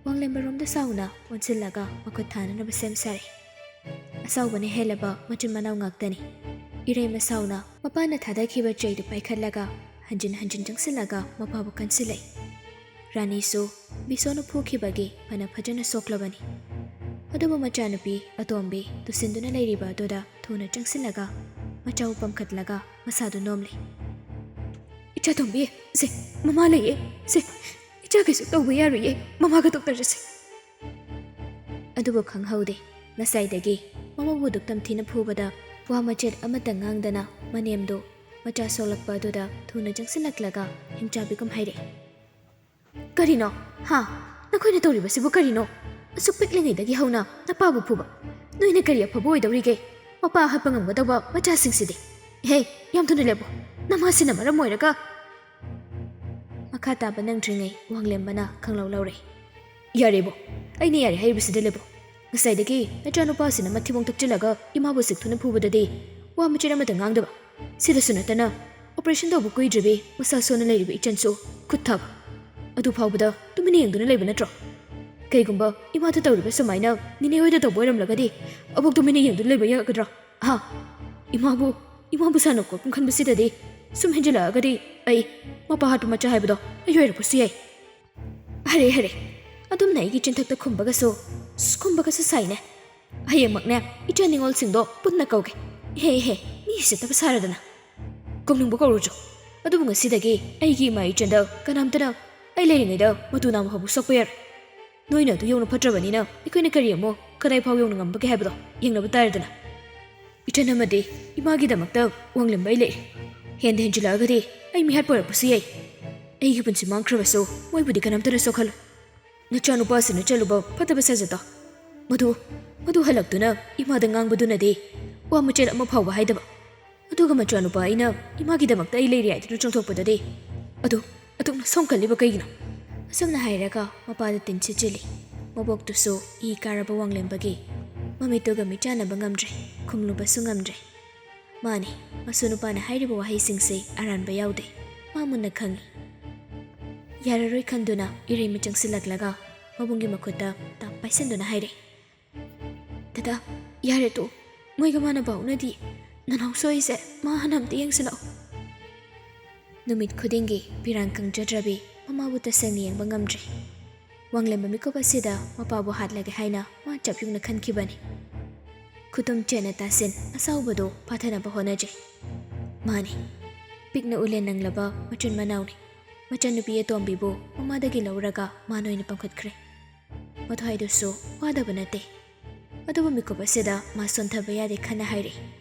ꯋꯥꯡꯂꯦꯝꯕꯔꯣꯝꯗ ꯁꯥꯎꯅ ꯑꯣꯟꯁꯤꯜꯂꯒ ꯃꯈꯨꯠ ꯊꯥꯅꯅꯕ ꯁꯦꯝ ꯁꯥꯔꯦ꯫ ꯑꯁꯥꯎꯕꯅ ꯍꯦꯜꯂꯕ ꯃꯆꯤꯟ ꯃꯅꯥꯎ ꯉꯥꯛꯇꯅꯤ꯫ ꯏꯔꯩꯃ ꯁꯥꯎꯅ ꯃꯄꯥꯅ ꯊꯥꯗꯈꯤꯕ ꯆꯩꯗꯨ ꯄꯥꯏꯈꯠꯂꯒ ꯍꯟꯖꯤꯟ ꯍꯟꯖꯤꯟ ꯆꯪꯁꯤꯜꯂꯒ ꯃꯄꯥꯕꯨ ꯀꯟꯁꯤꯜꯂꯛꯏ꯫ ꯔꯥꯅꯤꯁꯨ ꯕꯤꯁꯣꯅ ꯐꯨꯈꯤꯕꯒꯤ ꯐꯅ ꯐꯖꯅ ꯁꯣꯛꯂꯕꯅꯤ꯫ ꯑꯗꯨꯕꯨ ꯃꯆꯥꯅꯨꯄꯤ ꯑꯇꯣꯝꯕꯤ ꯇꯨꯁꯤꯟꯗꯨꯅ ꯂꯩꯔꯤꯕ ꯑꯗꯨꯗ ꯊꯨꯅ ꯆꯪꯁꯤꯜꯂꯒ ꯃꯆꯥꯎ ꯄꯝꯈꯠꯂꯒ ꯃꯁꯥꯗꯨ ꯅꯣꯝꯂꯤ꯫ "ꯏꯆꯥꯇꯣꯝꯕꯤ, ꯁꯦ, ꯃꯃꯥ ꯂꯩꯌꯦ꯫ ꯁꯦ, ꯏꯆꯥ ꯀꯩꯁꯨ ꯇꯧꯕ ꯌꯥꯔꯣꯏꯌꯦ꯫ ꯃꯃꯥꯒ ꯗꯣꯛꯇꯔ ꯆꯠꯁꯦ꯫" ꯑꯗꯨꯕꯨ ꯈꯪꯍꯧꯗꯦ, ꯉꯁꯥꯏꯗꯒꯤ ꯃꯃꯧꯕꯨ ꯗꯨꯛ ꯇꯝꯊꯤꯅ ꯐꯨꯕꯗ ꯋꯥ ꯃꯆꯦꯠ ꯑꯃꯠꯇ ꯉꯥꯡꯗꯅ ꯃꯅꯦꯝꯗꯨ ꯃꯆꯥ ꯁꯣꯛꯂꯛꯄ ꯑꯗꯨꯗ ꯊꯨꯅ ꯆꯪꯁꯤꯜꯂꯛꯂꯒ ꯍꯤꯡꯆꯥꯕꯤꯒꯨꯝ ꯍꯥꯏꯔꯛꯏ꯫ "ꯀꯔꯤꯅꯣ? ꯍꯥ? ꯅꯈꯣꯏꯅ ꯇꯧꯔꯤꯕꯁꯤꯕꯨ ꯀꯔꯤꯅꯣ? ꯑꯁꯨꯛ ꯄꯤꯛꯂꯤꯉꯩꯗꯒꯤ ꯍꯧꯅ ꯅꯄꯥꯕꯨ ꯐꯨꯕ? ꯅꯣꯏꯅ ꯀꯔꯤ ꯑꯐꯕ ꯑꯣꯏꯗꯧꯔꯤꯒꯦ? ꯃꯄꯥ ꯍꯥꯠꯄ ꯉꯝꯒꯗꯧꯕ ꯃꯆꯥꯁꯤꯡꯁꯤꯗꯤ꯫ ꯍꯦ, ꯌꯥꯝ ꯊꯨꯅ ꯂꯦꯞꯄꯣ꯫ ꯅꯃꯥꯁꯤꯅ ꯃꯔꯝ ꯑꯣꯏꯔꯒ" ꯃꯈꯥ ꯇꯥꯕ ꯅꯪꯗ꯭ꯔꯤꯉꯩ ꯋꯥꯡꯂꯦꯝꯕꯅ ꯈꯪꯂꯧ ꯂꯧꯔꯦ꯫ "ꯌꯥꯔꯦꯕꯣ, ꯑꯩꯅ ꯌꯥꯔꯦ ꯍꯥꯏꯔꯤꯕꯁꯤꯗ ꯂꯦꯞꯄꯣ꯫ ꯉꯁꯥꯏꯗꯒꯤ ꯅꯆꯥꯅꯨꯄꯥꯁꯤꯅ ꯃꯊꯤꯕꯣꯡ ꯊꯛꯆꯤꯜꯂꯒ ꯏꯃꯥꯕꯨ ꯆꯤꯛꯊꯨꯅ ꯐꯨꯕꯗꯗꯤ ꯋꯥ ꯃꯆꯦꯠ ꯑꯃꯠꯇ ꯉꯥꯡꯗꯕ꯫ ꯁꯤꯗꯁꯨ ꯅꯠꯇꯅ operation ꯇꯧꯕ ꯀꯨꯏꯗ꯭ꯔꯤꯕꯤ ꯃꯁꯥ ꯁꯣꯟꯅ ꯂꯩꯔꯤꯕ ꯏꯆꯟꯁꯨ ꯈꯨꯠ ꯊꯥꯕ꯫ ꯑꯗꯨ ꯐꯥꯎꯕꯗ ꯇꯨꯃꯤꯟꯅ ꯌꯦꯡꯗꯨꯅ ꯂꯩꯕ ꯅꯠꯇ꯭ꯔꯣ? ꯀꯩꯒꯨꯝꯕ ꯏꯃꯥꯗ ꯇꯧꯔꯤꯕ ꯁꯨꯃꯥꯏꯅ ꯅꯤꯅꯦ ꯍꯣꯏꯗ ꯇꯧꯕ ꯑꯣꯏꯔꯝꯂꯒꯗꯤ ꯑꯕꯣꯛ ꯇꯨꯃꯤꯟꯅ ꯌꯦꯡꯗꯨꯅ ꯂꯩꯕ ꯌꯥꯒꯗ꯭ꯔꯣ? ꯍꯥ? ꯏꯃꯥꯕꯨ, ꯏꯃꯥꯕꯨ ꯁꯥꯟꯅ ꯈꯣꯠꯄ ꯈꯟꯕꯁꯤꯗꯗꯤ ꯁꯨꯝ ꯍꯦꯟꯖꯤꯜꯂꯛꯑꯒꯗꯤ ꯑꯩ ꯃꯄꯥ ꯍꯥꯠꯄ ꯃꯆꯥ ꯍꯥꯏꯕꯗꯣ ꯑꯩ ꯑꯣꯏꯔꯛꯄꯁꯨ ꯌꯥꯏ꯫ ꯍꯔꯦ, ꯍꯔꯦ, ꯑꯗꯨꯝꯅ ꯑꯩꯒꯤ ꯆꯤꯟꯊꯛꯇ ꯈꯨꯝꯕꯒꯁꯨ, ꯈꯨꯝꯕꯒꯁꯨ ꯁꯥꯏꯅꯦ꯫ ꯍꯌꯦꯡꯃꯛꯅꯦ ꯏꯆꯥ ꯅꯤꯉꯣꯜꯁꯤꯡꯗꯣ ꯄꯨꯟꯅ ꯀꯧꯒꯦ꯫ ꯍꯦ, ꯍꯦ, ꯃꯤ ꯎꯁꯤꯠꯇꯕ ꯁꯥꯔꯗꯅ꯫ ꯀꯧꯅꯤꯡꯕ ꯀꯧꯔꯨꯆꯣ꯫ ꯑꯗꯨꯕꯨ ꯉꯁꯤꯗꯒꯤ ꯑꯩꯒꯤ ꯏꯃꯥ ꯏꯆꯟꯗ ꯀꯅꯥꯝꯇꯅ ꯑꯩ ꯂꯩꯔꯤꯉꯩꯗ ꯃꯇꯨ ꯅꯥꯝꯃ ꯐꯥꯎꯕ ꯁꯣꯛꯄ ꯌꯥꯔꯣꯏ꯫ ꯅꯣꯏꯅ ꯑꯗꯨ ꯌꯧꯅ ꯐꯠꯇ꯭ꯔꯕꯅꯤꯅ ꯑꯩꯈꯣꯏꯅ ꯀꯔꯤ ꯑꯃꯨꯛ ꯀꯗꯥꯏ ꯐꯥꯎ ꯌꯧꯅ ꯉꯝꯕꯒꯦ ꯍꯥꯏꯕꯗꯣ ꯌꯦꯡꯅꯕ ꯇꯥꯔꯦꯗꯅ꯫ ꯏꯆꯟ ꯑꯃꯗꯤ ꯏꯃꯥꯒꯤꯗꯃꯛꯇ ꯋꯥꯡꯂꯦꯝꯕ ꯑꯩ ꯂꯩꯔꯤ꯫ ꯍꯦꯟꯗ ꯍꯦꯟꯖꯤꯜꯂꯛꯑꯒꯗꯤ ꯑꯩ ꯃꯤꯍꯥꯠꯄ ꯑꯣꯏꯔꯛꯄꯁꯨ ꯌꯥꯏ꯫ ꯑꯩꯒꯤ ꯄꯨꯟꯁꯤ ꯃꯥꯡꯈ꯭ꯔꯕꯁꯨ ꯃꯣꯏꯕꯨꯗꯤ ꯀꯅꯥꯝꯇꯅ ꯁꯣꯛꯍꯜꯂꯣꯏ꯫ ꯅꯆꯥꯅꯨꯄꯥꯁꯤꯅ ꯆꯠꯂꯨꯕ ꯐꯠꯇꯕ ꯁꯥꯖꯠꯇꯣ, ꯃꯗꯨ, ꯃꯗꯨ ꯍꯜꯂꯛꯇꯨꯅ ꯏꯃꯥꯗ ꯉꯥꯡꯕꯗꯨꯅꯗꯤ ꯋꯥ ꯃꯆꯦꯠ ꯑꯃ ꯐꯥꯎꯕ ꯍꯥꯏꯗꯕ꯫ ꯑꯗꯨꯒ ꯃꯆꯥꯅꯨꯄꯥ ꯑꯩꯅ ꯏꯃꯥꯒꯤꯗꯃꯛꯇ ꯑꯩ ꯂꯩꯔꯤ ꯍꯥꯏꯗꯨꯅ ꯆꯣꯡꯊꯣꯛꯄꯗꯗꯤ ꯑꯗꯨ, ꯑꯗꯨꯛꯅ ꯁꯣꯝꯀꯜꯂꯤꯕ ꯀꯩꯒꯤꯅꯣ?" ꯑꯁꯨꯝꯅ ꯍꯥꯏꯔꯒ ꯃꯄꯥꯗ ꯇꯤꯟ ꯁꯤꯠꯆꯤꯜꯂꯤ꯫ ꯃꯕꯣꯛꯇꯨꯁꯨ ꯏ ꯀꯥꯔꯕ ꯋꯥꯡꯂꯦꯝꯕꯒꯤ ꯃꯃꯤꯠꯇꯨꯒ ꯃꯤꯠꯆꯥꯟꯅꯕ ꯉꯝꯗ꯭ꯔꯦ, ꯈꯨꯝꯂꯨꯕꯁꯨ ꯉꯝꯗ꯭ꯔꯦ꯫ ꯃꯥꯅꯤ, ꯃꯁꯨ ꯅꯨꯄꯥꯅ ꯍꯥꯏꯔꯤꯕ ꯋꯥꯍꯩꯁꯤꯡꯁꯦ ꯑꯔꯥꯟꯕ ꯌꯥꯎꯗꯦ꯫ ꯃꯥ ꯃꯨꯟꯅ ꯈꯪꯏ꯫ ꯌꯥꯔꯔꯣꯏ ꯈꯟꯗꯨꯅ ꯏꯔꯩꯃ ꯆꯪꯁꯤꯜꯂꯛꯂꯒ ꯃꯕꯨꯡꯒꯤ ꯃꯈꯨꯠꯇ ꯇꯞ ꯄꯥꯏꯁꯤꯟꯗꯨꯅ ꯍꯥꯏꯔꯦ, "ꯗꯗꯥ, ꯌꯥꯔꯦ ꯇꯣ, ꯃꯣꯏꯒ ꯃꯥꯟꯅꯕ ꯍꯧꯅꯗꯤ꯫ ꯅꯅꯥꯎ ꯁꯣꯏꯁꯦ ꯃꯥ ꯍꯥꯟꯅ ꯑꯝꯇ ꯌꯦꯡꯁꯤꯜꯂꯛꯑꯣ꯫" ꯅꯨꯃꯤꯠ ꯈꯨꯗꯤꯡꯒꯤ ꯄꯤꯔꯥꯡ ꯀꯪꯖꯗ꯭ꯔꯕꯤ ꯃꯃꯥꯕꯨ ꯇꯁꯦꯡꯅ ꯌꯦꯡꯕ ꯉꯝꯗ꯭ꯔꯦ꯫ ꯋꯥꯡꯂꯦꯝꯕ ꯃꯤꯀꯨꯞ ꯑꯁꯤꯗ ꯃꯄꯥꯕꯨ ꯍꯥꯠꯂꯒꯦ ꯍꯥꯏꯅ ꯃꯥ ꯆꯞ ꯌꯨꯡꯅ ꯈꯟꯈꯤꯕꯅꯤ꯫ ꯈꯨꯇꯨꯝ ꯆꯦꯠꯅ ꯇꯥꯁꯤꯟ ꯑꯁꯥꯎꯕꯗꯨ ꯐꯥꯊꯅꯕ ꯍꯣꯠꯅꯖꯩ꯫ ꯃꯥꯅꯤ, ꯄꯤꯛꯅ ꯎꯂꯦꯟ ꯅꯪꯂꯕ ꯃꯆꯤꯟ ꯃꯅꯥꯎꯅꯤ꯫ ꯃꯆꯟꯅꯨꯄꯤ ꯑꯇꯣꯝꯕꯤꯕꯨ ꯃꯃꯥꯗꯒꯤ ꯂꯧꯔꯒ ꯃꯥ ꯅꯣꯏꯅ ꯄꯥꯡꯈꯠꯈ꯭ꯔꯦ꯫ ꯃꯊ꯭ꯋꯥꯏꯗꯨꯁꯨ ꯋꯥꯗꯕ ꯅꯠꯇꯦ꯫ ꯑꯗꯨꯕꯨ ꯃꯤꯀꯨꯞ ꯑꯁꯤꯗ ꯃꯥ ꯁꯣꯟꯊꯕ ꯌꯥꯗꯦ ꯈꯟꯅ ꯍꯥꯏꯔꯤ꯫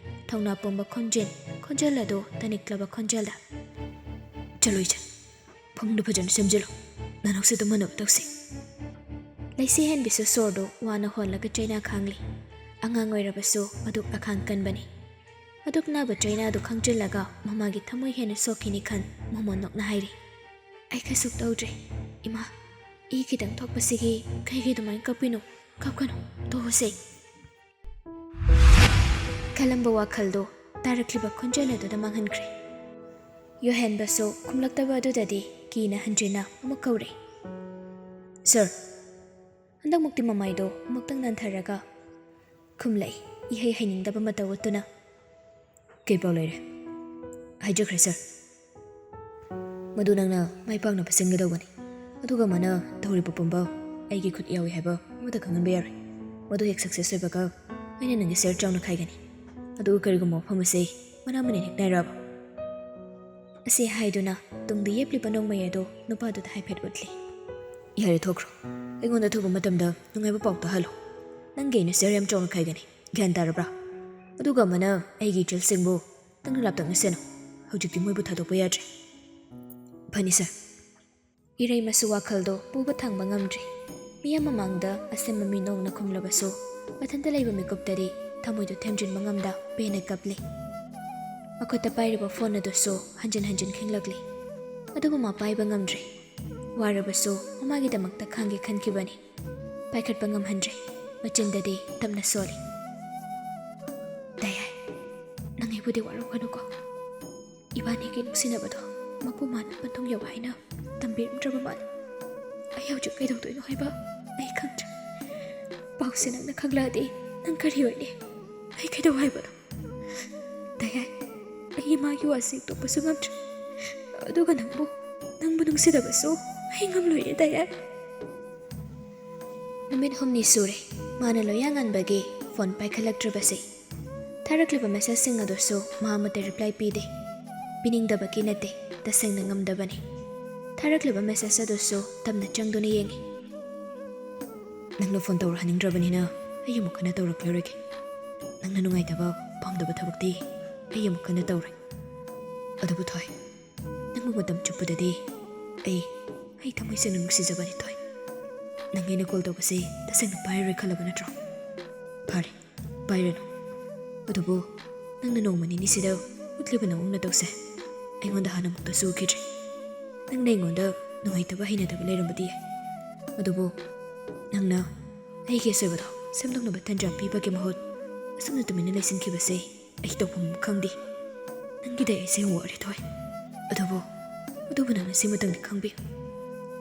ꯊꯧꯅꯥ ꯄꯨꯝꯕ ꯈꯣꯟꯖꯦꯜ, ꯈꯣꯟꯖꯦꯜ ꯑꯗꯨ ꯇꯅꯤꯛꯂꯕ ꯈꯣꯟꯖꯦꯜꯗ, "ꯆꯠꯂꯣ ꯏꯆꯟ, ꯐꯃꯨꯡꯗ ꯐꯖꯅ ꯁꯦꯝꯖꯤꯜꯂꯨ꯫ ꯅꯅꯥꯎꯁꯦ ꯇꯨꯝꯍꯟꯅꯕ ꯇꯧꯁꯤ꯫" ꯂꯩꯁꯤ ꯍꯦꯟꯕꯤꯁꯨ ꯁꯣꯔꯗꯨ ꯋꯥꯅ ꯍꯣꯜꯂꯒ ꯆꯩꯅꯥ ꯈꯥꯡꯂꯤ꯫ ꯑꯉꯥꯡ ꯑꯣꯏꯔꯕꯁꯨ ꯑꯗꯨꯛ ꯑꯈꯥꯡ ꯀꯟꯕꯅꯤ꯫ ꯑꯗꯨꯛ ꯅꯥꯕ ꯆꯩꯅꯥꯗꯨ ꯈꯥꯡꯖꯤꯜꯂꯒ ꯃꯃꯥꯒꯤ ꯊꯃꯣꯏ ꯍꯦꯟꯅ ꯁꯣꯛꯈꯤꯅꯤ ꯈꯟ ꯃꯣꯃꯣꯟ ꯅꯣꯛꯅ ꯍꯥꯏꯔꯤ꯫ ꯑꯩ ꯀꯩꯁꯨ ꯇꯧꯗ꯭ꯔꯦ꯫ ꯏꯃꯥ, ꯏ ꯈꯤꯇꯪ ꯊꯣꯛꯄꯁꯤꯒꯤ ꯀꯩꯒꯤ ꯑꯗꯨꯃꯥꯏꯅ ꯀꯞꯄꯤꯅꯣ? ꯀꯞꯀꯅꯨ, ꯇꯣꯛꯑꯁꯦ꯫ ꯈꯜꯂꯝꯕ ꯋꯥꯈꯜꯗꯣ ꯇꯥꯔꯛꯂꯤꯕ ꯈꯣꯟꯖꯦꯜ ꯑꯗꯨꯗ ꯃꯥꯡꯍꯟꯈ꯭ꯔꯦ꯫ ꯌꯣꯍꯦꯟꯕꯁꯨ ꯈꯨꯝꯂꯛꯇꯕ ꯑꯗꯨꯗꯗꯤ ꯀꯤꯅ ꯍꯟꯖꯤꯟꯅ ꯑꯃꯨꯛ ꯀꯧꯔꯦ, "ꯁꯥꯔ!" ꯍꯟꯗꯛꯃꯨꯛꯇꯤ ꯃꯃꯥꯏꯗꯣ ꯑꯃꯨꯛꯇꯪ ꯅꯥꯟꯊꯔꯒ ꯈꯨꯝꯂꯛꯏ, ꯏꯍꯩ ꯍꯩꯅꯤꯡꯗꯕ ꯃꯇꯧ ꯎꯠꯇꯨꯅ꯫ "ꯀꯩ ꯄꯥꯎ ꯂꯩꯔꯦ?" "ꯍꯥꯏꯖꯈ꯭ꯔꯦ, ꯁꯥꯔ꯫ ꯃꯗꯨ ꯅꯪꯅ ꯃꯥꯏ ꯄꯥꯛꯅꯕ ꯁꯤꯟꯒꯗꯧꯕꯅꯤ꯫ ꯑꯗꯨꯒ ꯃꯥꯅ ꯇꯧꯔꯤꯕ ꯄꯨꯝꯕ ꯑꯩꯒꯤ ꯈꯨꯠ ꯌꯥꯎꯏ ꯍꯥꯏꯕ ꯑꯃꯠꯇ ꯈꯪꯍꯟꯕ ꯌꯥꯔꯣꯏ꯫ ꯃꯗꯨ ꯍꯦꯛ ꯁꯛꯁꯦꯁ ꯑꯣꯏꯕꯒ ꯑꯩꯅ ꯅꯪꯒꯤ ꯁꯤꯌꯔ ꯆꯥꯎꯅ ꯈꯥꯏꯒꯅꯤ꯫ ꯑꯗꯨꯒ ꯀꯔꯤꯒꯨꯝꯕ ꯋꯥꯐꯝ ꯑꯁꯤ ꯃꯅꯥ ꯃꯅꯤꯟ ꯍꯦꯛ ꯅꯥꯏꯔꯛꯑꯕ?" ꯑꯁꯤ ꯍꯥꯏꯗꯨꯅ ꯇꯨꯡꯗ ꯌꯦꯞꯂꯤꯕ ꯅꯣꯡꯃꯩ ꯑꯗꯨ ꯅꯨꯄꯥꯗꯨꯗ ꯍꯥꯏꯐꯦꯠ ꯎꯠꯂꯤ꯫ "ꯌꯥꯔꯦ, ꯊꯣꯛꯈ꯭ꯔꯣ꯫ ꯑꯩꯉꯣꯟꯗ ꯑꯊꯨꯕ ꯃꯇꯝꯗ ꯅꯨꯡꯉꯥꯏꯕ ꯄꯥꯎ ꯇꯥꯍꯜꯂꯣ꯫ ꯅꯪꯒꯤ ꯑꯩꯅ ꯁꯤꯌꯔ ꯌꯥꯝ ꯆꯥꯎꯅ ꯈꯥꯏꯒꯅꯤ꯫ ꯒ꯭ꯌꯥꯟ ꯇꯥꯔꯕ꯭ꯔꯥ? ꯑꯗꯨꯒ ꯑꯃꯅ ꯑꯩꯒꯤ ꯏꯆꯜꯁꯤꯡꯕꯨ ꯅꯪꯅ ꯂꯥꯞꯇꯛꯅ ꯁꯦꯟꯅꯧ꯫ ꯍꯧꯖꯤꯛꯇꯤ ꯃꯣꯏꯕꯨ ꯊꯥꯗꯣꯛꯄ ꯌꯥꯗ꯭ꯔꯦ꯫" "ꯐꯅꯤ, ꯁꯥꯔ꯫" ꯏꯔꯩꯃꯁꯨ ꯋꯥꯈꯜꯗꯣ ꯄꯨꯕ ꯊꯥꯡꯕ ꯉꯝꯗ꯭ꯔꯤ꯫ ꯃꯤꯌꯥꯝ ꯃꯃꯥꯡꯗ ꯑꯁꯦꯝꯕ ꯃꯤꯅꯣꯛꯅ ꯈꯨꯝꯂꯕꯁꯨ, ꯃꯊꯟꯇ ꯂꯩꯕ ꯃꯤꯀꯨꯞꯇꯗꯤ ꯊꯃꯣꯏꯗꯣ ꯊꯦꯝꯖꯤꯟꯕ ꯉꯝꯗ ꯄꯦꯟꯅ ꯀꯞꯂꯤ꯫ ꯃꯈꯨꯠꯇ ꯄꯥꯏꯔꯤꯕ ꯐꯣꯟ ꯑꯗꯨꯁꯨ ꯍꯟꯖꯤꯟ ꯍꯟꯖꯤꯟ ꯈꯤꯡꯂꯛꯂꯤ꯫ ꯑꯗꯨꯕꯨ ꯃꯥ ꯄꯥꯏꯕ ꯉꯝꯗ꯭ꯔꯦ꯫ ꯋꯥꯔꯕꯁꯨ ꯃꯃꯥꯒꯤꯗꯃꯛꯇ ꯈꯥꯡꯒꯦ ꯈꯟꯈꯤꯕꯅꯤ꯫ ꯄꯥꯏꯈꯠꯄ ꯉꯝꯍꯟꯗ꯭ꯔꯦ꯫ ꯃꯆꯤꯟꯗꯗꯤ ꯇꯞꯅ ꯁꯣꯜꯂꯤ, "ꯗꯥꯌꯥꯏ, ꯅꯪ ꯑꯩꯕꯨꯗꯤ ꯋꯥꯔꯧꯒꯅꯨꯀꯣ꯫ ꯏꯕꯥꯅꯤꯒꯤ ꯅꯨꯡꯁꯤꯅꯕꯗꯣ ꯃꯄꯨ ꯃꯥꯟꯕ ꯃꯇꯨꯡ ꯌꯧ ꯍꯥꯏꯅ ꯇꯝꯕꯤꯔꯝꯗ꯭ꯔꯕ ꯃꯥꯜꯂꯦ꯫ ꯑꯩ ꯍꯧꯖꯤꯛ ꯀꯩꯗꯧꯗꯣꯏꯅꯣ ꯍꯥꯏꯕ ꯑꯩ ꯈꯪꯗ꯭ꯔꯦ꯫ ꯄꯥꯎꯁꯦ ꯅꯪꯅ ꯈꯪꯂꯛꯑꯗꯤ ꯅꯪ ꯀꯔꯤ ꯑꯣꯏꯅꯤ? ꯑꯩ ꯀꯩꯗꯧ ꯍꯥꯏꯕꯅꯣ? ꯗꯥꯌꯥꯏ, ꯑꯩ ꯏꯃꯥꯒꯤ ꯋꯥꯁꯦ ꯍꯤꯛꯇꯣꯛꯄꯁꯨ ꯉꯝꯗ꯭ꯔꯦ꯫ ꯑꯗꯨꯒ ꯅꯪꯕꯨ, ꯅꯪꯕꯨ ꯅꯨꯡꯁꯤꯗꯕꯁꯨ ꯑꯩ ꯉꯝꯂꯣꯏꯅꯦ, ꯗꯥꯌꯥꯏ꯫" ꯅꯨꯃꯤꯠ ꯍꯨꯝꯅꯤ ꯁꯨꯔꯦ ꯃꯥꯅ ꯂꯣꯌꯥ ꯉꯥꯟꯕꯒꯤ ꯐꯣꯟ ꯄꯥꯏꯈꯠꯂꯛꯇ꯭ꯔꯤꯕꯁꯤ꯫ ꯊꯥꯔꯛꯂꯤꯕ ꯃꯦꯁꯦꯖꯁꯤꯡ ꯑꯗꯨꯁꯨ ꯃꯥ ꯑꯃꯠꯇ ꯔꯤꯄ꯭ꯂꯥꯏ ꯄꯤꯗꯦ꯫ ꯄꯤꯅꯤꯡꯗꯕꯒꯤ ꯅꯠꯇꯦ, ꯇꯁꯦꯡꯅ ꯉꯝꯗꯕꯅꯤ꯫ ꯊꯥꯔꯛꯂꯤꯕ ꯃꯦꯁꯦꯖ ꯑꯗꯨꯁꯨ ꯇꯞꯅ ꯆꯪꯗꯨꯅ ꯌꯦꯡꯉꯤ꯫ "ꯅꯪꯅ ꯐꯣꯟ ꯇꯧꯔꯛꯍꯟꯅꯤꯡꯗ꯭ꯔꯕꯅꯤꯅ ꯑꯩ ꯑꯃꯨꯛ ꯍꯟꯅ ꯇꯧꯔꯛꯂꯔꯣꯏꯒꯦ꯫ ꯅꯪꯅ ꯅꯨꯡꯉꯥꯏꯇꯕ ꯄꯥꯝꯗꯕ ꯊꯕꯛꯇꯤ ꯑꯩ ꯑꯃꯨꯛ ꯍꯟꯅ ꯇꯧꯔꯣꯏ꯫ ꯑꯗꯨꯕꯨ ꯊꯣꯏ, ꯅꯪꯕꯨ ꯃꯇꯝ ꯆꯨꯞꯄꯗꯗꯤ ꯑꯩ, ꯑꯩ ꯊꯃꯣꯏ ꯁꯦꯡꯅ ꯅꯨꯡꯁꯤꯖꯕꯅꯤ ꯊꯣꯏ꯫ ꯅꯪ ꯑꯩꯅ ꯀꯣꯜ ꯇꯧꯕꯁꯦ ꯇꯁꯦꯡꯅ ꯄꯥꯏꯔꯔꯣꯏ ꯈꯜꯂꯕ ꯅꯠꯇ꯭ꯔꯣ? ꯐꯔꯦ, ꯄꯥꯏꯔꯅꯨ꯫ ꯑꯗꯨꯕꯨ ꯅꯪꯅ ꯅꯣꯡꯃ ꯅꯤꯅꯤꯁꯤꯗ ꯎꯠꯂꯤꯕ ꯅꯑꯣꯡ ꯅꯇꯧꯁꯦ ꯑꯩꯉꯣꯟꯗ ꯍꯥꯟꯅꯃꯨꯛꯇꯁꯨ ꯎꯈꯤꯗ꯭ꯔꯤ꯫ ꯅꯪꯅ ꯑꯩꯉꯣꯟꯗ ꯅꯨꯡꯉꯥꯏꯇꯕ, ꯍꯩꯅꯗꯕ ꯂꯩꯔꯝꯕꯗꯤ ꯌꯥꯏ, ꯑꯗꯨꯕꯨ ꯅꯪꯅ ꯑꯩꯒꯤ ꯑꯁꯣꯏꯕꯗꯣ ꯁꯦꯝꯗꯣꯛꯅꯕ ꯇꯟꯖꯥ ꯄꯤꯕꯒꯤ ꯃꯍꯨꯠ ꯑꯁꯨꯝꯅ ꯇꯨꯃꯤꯟꯅ ꯂꯩꯁꯤꯟꯈꯤꯕꯁꯦ ꯑꯩ ꯇꯧꯐꯝ ꯈꯪꯗꯦ꯫ ꯅꯪꯒꯤꯗ ꯑꯩꯁꯦ ꯌꯥꯝ ꯋꯥꯔꯦ, ꯊꯣꯏ꯫ ꯑꯗꯨꯕꯨ, ꯑꯗꯨꯕꯨ ꯅꯪꯅ ꯁꯤꯃꯇꯪꯗꯤ ꯈꯪꯕꯤꯌꯨ,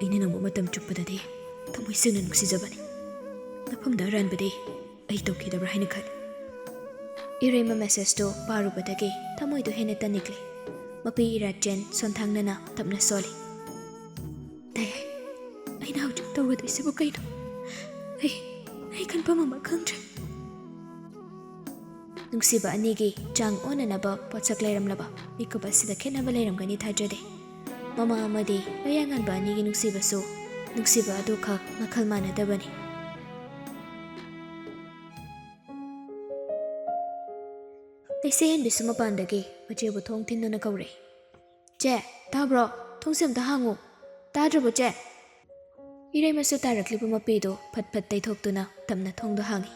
ꯑꯩꯅ ꯅꯪꯕꯨ ꯃꯇꯝ ꯆꯨꯞꯄꯗꯗꯤ ꯊꯃꯣꯏ ꯁꯦꯡꯅ ꯅꯨꯡꯁꯤꯖꯕꯅꯤ꯫ ꯅꯐꯝꯗ ꯑꯔꯥꯟꯕꯗꯤ ꯑꯩ ꯇꯧꯈꯤꯗꯕ꯭ꯔꯥ ꯍꯥꯏꯅ ꯈꯜꯂꯤ꯫ ꯏꯔꯩꯃ message ꯇꯨ ꯄꯥꯔꯨꯕꯗꯒꯤ ꯊꯃꯣꯏꯗꯨ ꯍꯦꯟꯅ ꯇꯅꯤꯛꯂꯦ꯫ ꯃꯄꯤ ꯏꯔꯥꯆꯦꯟ ꯁꯣꯟꯊꯥꯡꯅꯅ ꯇꯞꯅ ꯁꯣꯜꯂꯤ꯫ "ꯇꯥꯏ, ꯑꯩꯅ ꯍꯧꯖꯤꯛ ꯇꯧꯒꯗꯣꯏꯁꯤꯕꯨ ꯀꯩꯅꯣ? ꯑꯩ, ꯑꯩ ꯈꯟꯐꯝ ꯑꯃ ꯈꯪꯗ꯭ꯔꯦ꯫" ꯅꯨꯡꯁꯤꯕ ꯑꯅꯤꯒꯤ ꯆꯥꯡ ꯑꯣꯟꯅꯅꯕ ꯄꯣꯠꯁꯛ ꯂꯩꯔꯝꯂꯕ ꯃꯤꯀꯨꯞ ꯑꯁꯤꯗ ꯈꯦꯠꯅꯕ ꯂꯩꯔꯝꯒꯅꯤ ꯊꯥꯖꯗꯦ꯫ ꯃꯃꯥ ꯑꯃꯗꯤ ꯃꯌꯥꯉꯥꯟꯕ ꯑꯅꯤꯒꯤ ꯅꯨꯡꯁꯤꯕꯁꯨ ꯅꯨꯡꯁꯤꯕ ꯑꯗꯨꯈꯛ ꯃꯈꯜ ꯃꯥꯟꯅꯗꯕꯅꯤ꯫ ꯂꯩꯁꯦꯍꯦꯟꯕꯤꯁꯨ ꯃꯄꯥꯟꯗꯒꯤ ꯃꯆꯦꯕꯨ ꯊꯣꯡ ꯊꯤꯟꯗꯨꯅ ꯀꯧꯔꯛꯏ꯫ "ꯆꯦ, ꯇꯥꯕ꯭ꯔꯣ? ꯊꯣꯡꯁꯦ ꯑꯝꯇ ꯍꯥꯡꯉꯨ꯫ ꯇꯥꯗ꯭ꯔꯕꯣ, ꯆꯦ?" ꯏꯔꯩꯃꯁꯨ ꯇꯥꯔꯛꯂꯤꯕ ꯃꯄꯤꯗꯨ ꯐꯠ ꯐꯠ ꯇꯩꯊꯣꯛꯇꯨꯅ ꯇꯞꯅ ꯊꯣꯡꯗꯨ ꯍꯥꯡꯉꯤ꯫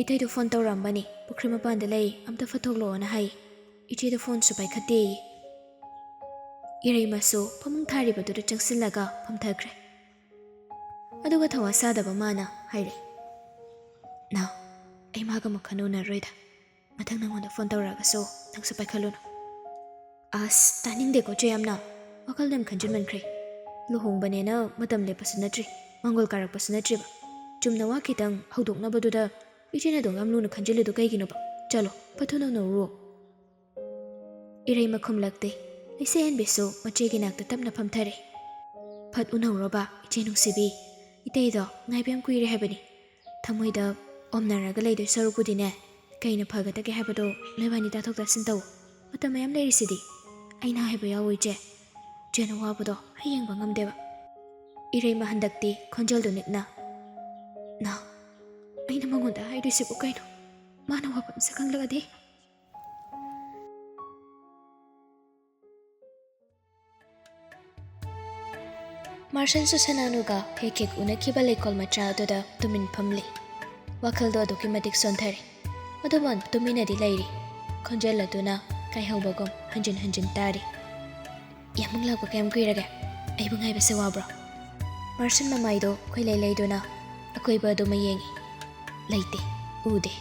"ꯏꯇꯩꯗꯨ ꯐꯣꯟ ꯇꯧꯔꯛꯑꯝꯕꯅꯤ, ꯄꯨꯈ꯭ꯔꯤ ꯃꯄꯥꯟꯗ ꯂꯩ, ꯑꯝꯇ ꯐꯠ ꯊꯣꯛꯂꯛꯑꯣꯅ ꯍꯥꯏ꯫ ꯏꯆꯦꯗꯨ ꯐꯣꯟꯁꯨ ꯄꯥꯏꯈꯠꯇꯦꯌꯦ꯫" ꯏꯔꯩꯃꯁꯨ ꯐꯃꯨꯡ ꯊꯥꯔꯤꯕꯗꯨꯗ ꯆꯪꯁꯤꯜꯂꯒ ꯐꯝꯊꯈ꯭ꯔꯦ꯫ ꯑꯗꯨꯒ ꯊꯋꯥ ꯁꯥꯗꯕ ꯃꯥꯅ ꯍꯥꯏꯔꯦ, "ꯅꯥꯎ, ꯑꯩ ꯃꯥꯒ ꯑꯃꯨꯛ ꯍꯟꯅ ꯎꯅꯔꯔꯣꯏꯗ꯫ ꯃꯊꯪ ꯅꯪꯉꯣꯟꯗ ꯐꯣꯟ ꯇꯧꯔꯛꯑꯒꯁꯨ ꯅꯪꯁꯨ ꯄꯥꯏꯈꯠꯂꯨꯅꯨ꯫" "ꯑꯁ, ꯇꯥꯅꯤꯡꯗꯦꯀꯣ ꯆꯦ ꯌꯥꯝꯅ꯫ ꯋꯥꯈꯜꯗ ꯌꯥꯝ ꯈꯟꯖꯤꯟꯃꯟꯈ꯭ꯔꯦ꯫ ꯂꯨꯍꯣꯡꯕꯅꯦꯅ ꯃꯇꯝ ꯂꯦꯞꯄꯁꯨ ꯅꯠꯇ꯭ꯔꯤ, ꯃꯥꯡꯒꯣꯜ ꯀꯥꯔꯛꯄꯁꯨ ꯅꯠꯇ꯭ꯔꯤꯕ꯫ ꯆꯨꯝꯅ ꯋꯥ ꯈꯤꯇꯪ ꯍꯧꯗꯣꯛꯅꯕꯗꯨꯗ ꯏꯆꯦꯅ ꯑꯗꯨꯛ ꯌꯥꯝ ꯂꯨꯅ ꯈꯟꯖꯤꯜꯂꯤꯗꯨ ꯀꯩꯒꯤꯅꯣꯕ? ꯆꯠꯂꯣ, ꯐꯠ ꯊꯨꯅ ꯎꯅꯔꯨꯔꯣ꯫" ꯏꯔꯩꯃ ꯈꯨꯝꯂꯛꯇꯦ꯫ ꯂꯩꯁꯦꯍꯦꯟꯕꯤꯁꯨ ꯃꯆꯦꯒꯤ ꯅꯥꯛꯇ ꯇꯞꯅ ꯐꯝꯊꯔꯦ꯫ "ꯐꯠ ꯎꯅꯧꯔꯣꯕ, ꯏꯆꯦ ꯅꯨꯡꯁꯤꯕꯤ꯫ ꯏꯇꯩꯗꯣ ꯉꯥꯏꯕ ꯌꯥꯝ ꯀꯨꯏꯔꯦ ꯍꯥꯏꯕꯅꯤ꯫ ꯊꯃꯣꯏꯗ ꯑꯣꯝꯅꯔꯒ ꯂꯩꯗꯣꯏ ꯁꯔꯨꯛꯄꯨꯗꯤꯅꯦ, ꯀꯩꯅ ꯐꯒꯗꯒꯦ ꯍꯥꯏꯕꯗꯣ ꯅꯣꯏꯕꯥꯅꯤ ꯇꯥꯊꯣꯛ ꯇꯥꯁꯤꯟ ꯇꯧ꯫ ꯃꯇꯝ ꯃꯌꯥꯝ ꯂꯩꯔꯤꯁꯤꯗꯤ꯫" "ꯑꯩꯅ ꯍꯥꯏꯕ ꯌꯥꯎꯋꯣ ꯏꯆꯦ꯫ ꯆꯦꯅ ꯋꯥꯕꯗꯣ ꯑꯩ ꯌꯦꯡꯕ ꯉꯝꯗꯦꯕ꯫" ꯏꯔꯩꯃ ꯍꯟꯗꯛꯇꯤ ꯈꯣꯟꯖꯦꯜꯗꯨ ꯅꯤꯛꯅ, "ꯅꯥꯎ, ꯑꯩꯅ ꯃꯉꯣꯟꯗ ꯍꯥꯏꯗꯣꯏꯁꯤꯕꯨ ꯀꯩꯅꯣ? ꯃꯥꯅ ꯋꯥꯐꯝꯁꯦ ꯈꯪꯂꯛꯑꯗꯤ?" ꯃꯥꯔꯁꯟꯁꯨ ꯁꯅꯥꯅꯨꯒ ꯍꯦꯛ ꯍꯦꯛ ꯎꯅꯈꯤꯕ ꯂꯩꯀꯣꯜ ꯃꯆꯥ ꯑꯗꯨꯗ ꯇꯨꯃꯤꯟ ꯐꯝꯂꯤ꯫ ꯋꯥꯈꯜꯗꯣ ꯑꯗꯨꯛꯀꯤ ꯃꯇꯤꯛ ꯁꯣꯟꯊꯔꯦ꯫ ꯑꯗꯨꯕꯨ ꯇꯨꯃꯤꯟꯅꯗꯤ ꯂꯩꯔꯤ꯫ ꯈꯣꯟꯖꯦꯜ ꯑꯗꯨꯅ ꯀꯥꯏꯍꯧꯕꯒꯨꯝ ꯍꯟꯖꯤꯟ ꯍꯟꯖꯤꯟ ꯇꯥꯔꯤ꯫ ꯌꯥꯝꯃꯛ ꯂꯥꯛꯄ ꯀꯌꯥꯝ ꯀꯨꯏꯔꯒꯦ? ꯑꯩꯕꯨ ꯉꯥꯏꯕꯁꯦ ꯋꯥꯕ꯭ꯔꯣ? ꯃꯥꯔꯁꯟ ꯃꯃꯥꯏꯗꯣ ꯈꯣꯏꯂꯩ ꯂꯩꯗꯨꯅ ꯑꯀꯣꯏꯕ ꯑꯗꯨꯃ ꯌꯦꯡꯉꯤ꯫ ꯂꯩꯇꯦ, ꯎꯗꯦ꯫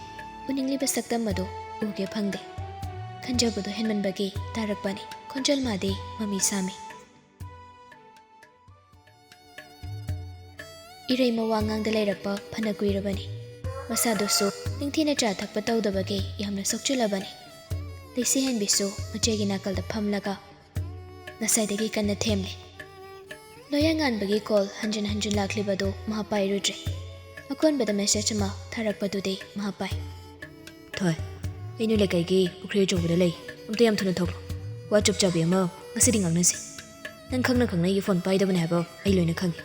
ꯎꯅꯤꯡꯂꯤꯕ ꯁꯛꯇꯝ ꯑꯗꯨ ꯎꯒꯦ ꯐꯪꯗꯦ꯫ ꯈꯟꯖꯕꯗꯣ ꯍꯦꯟꯃꯟꯕꯒꯤ ꯇꯥꯔꯛꯄꯅꯤ꯫ ꯈꯣꯟꯖꯦꯜ ꯃꯥꯗꯤ ꯃꯃꯤ ꯁꯥꯃꯤ꯫ ꯏꯔꯩꯃ ꯋꯥ ꯉꯥꯡꯗ ꯂꯩꯔꯛꯄ ꯐꯅ ꯀꯨꯏꯔꯕꯅꯤ꯫ ꯃꯁꯥꯗꯨꯁꯨ ꯅꯤꯡꯊꯤꯅ ꯆꯥ ꯊꯛꯄ ꯇꯧꯗꯕꯒꯤ ꯌꯥꯝꯅ ꯁꯣꯛꯆꯤꯜꯂꯕꯅꯤ꯫ ꯂꯩꯁꯤꯍꯦꯟꯕꯤꯁꯨ ꯃꯆꯦꯒꯤ ꯅꯥꯀꯜꯗ ꯐꯝꯂꯒ ꯉꯁꯥꯏꯗꯒꯤ ꯀꯟꯅ ꯊꯦꯝꯂꯤ꯫ ꯂꯣꯌꯥꯉꯥꯟꯕꯒꯤ ꯀꯣꯜ ꯍꯟꯖꯤꯟ ꯍꯟꯖꯤꯟ ꯂꯥꯛꯂꯤꯕꯗꯨ ꯃꯍꯥꯛ ꯄꯥꯏꯔꯨꯗ꯭ꯔꯦ꯫ ꯑꯀꯣꯟꯕꯗ ꯃꯦꯁꯦꯖ ꯑꯃ ꯊꯥꯔꯛꯄꯗꯨꯗꯤ ꯃꯍꯥꯛ ꯄꯥꯏ꯫ "ꯊꯣꯏ, ꯑꯩ ꯅꯣꯏ ꯂꯩꯀꯥꯏꯒꯤ ꯄꯨꯈ꯭ꯔꯤ ꯑꯆꯧꯕꯗ ꯂꯩ꯫ ꯑꯝꯇ ꯌꯥꯝ ꯊꯨꯅ ꯊꯣꯛꯂꯣ꯫ ꯋꯥ ꯆꯞ ꯆꯥꯕꯤ ꯑꯃ ꯉꯁꯤꯗꯤ ꯉꯥꯡꯅꯁꯤ꯫ ꯅꯪ ꯈꯪꯅ ꯈꯪꯅ ꯑꯩꯒꯤ ꯐꯣꯟ ꯄꯥꯏꯗꯕꯅꯦ ꯍꯥꯏꯕ ꯑꯩ ꯂꯣꯏꯅ ꯈꯪꯉꯤ꯫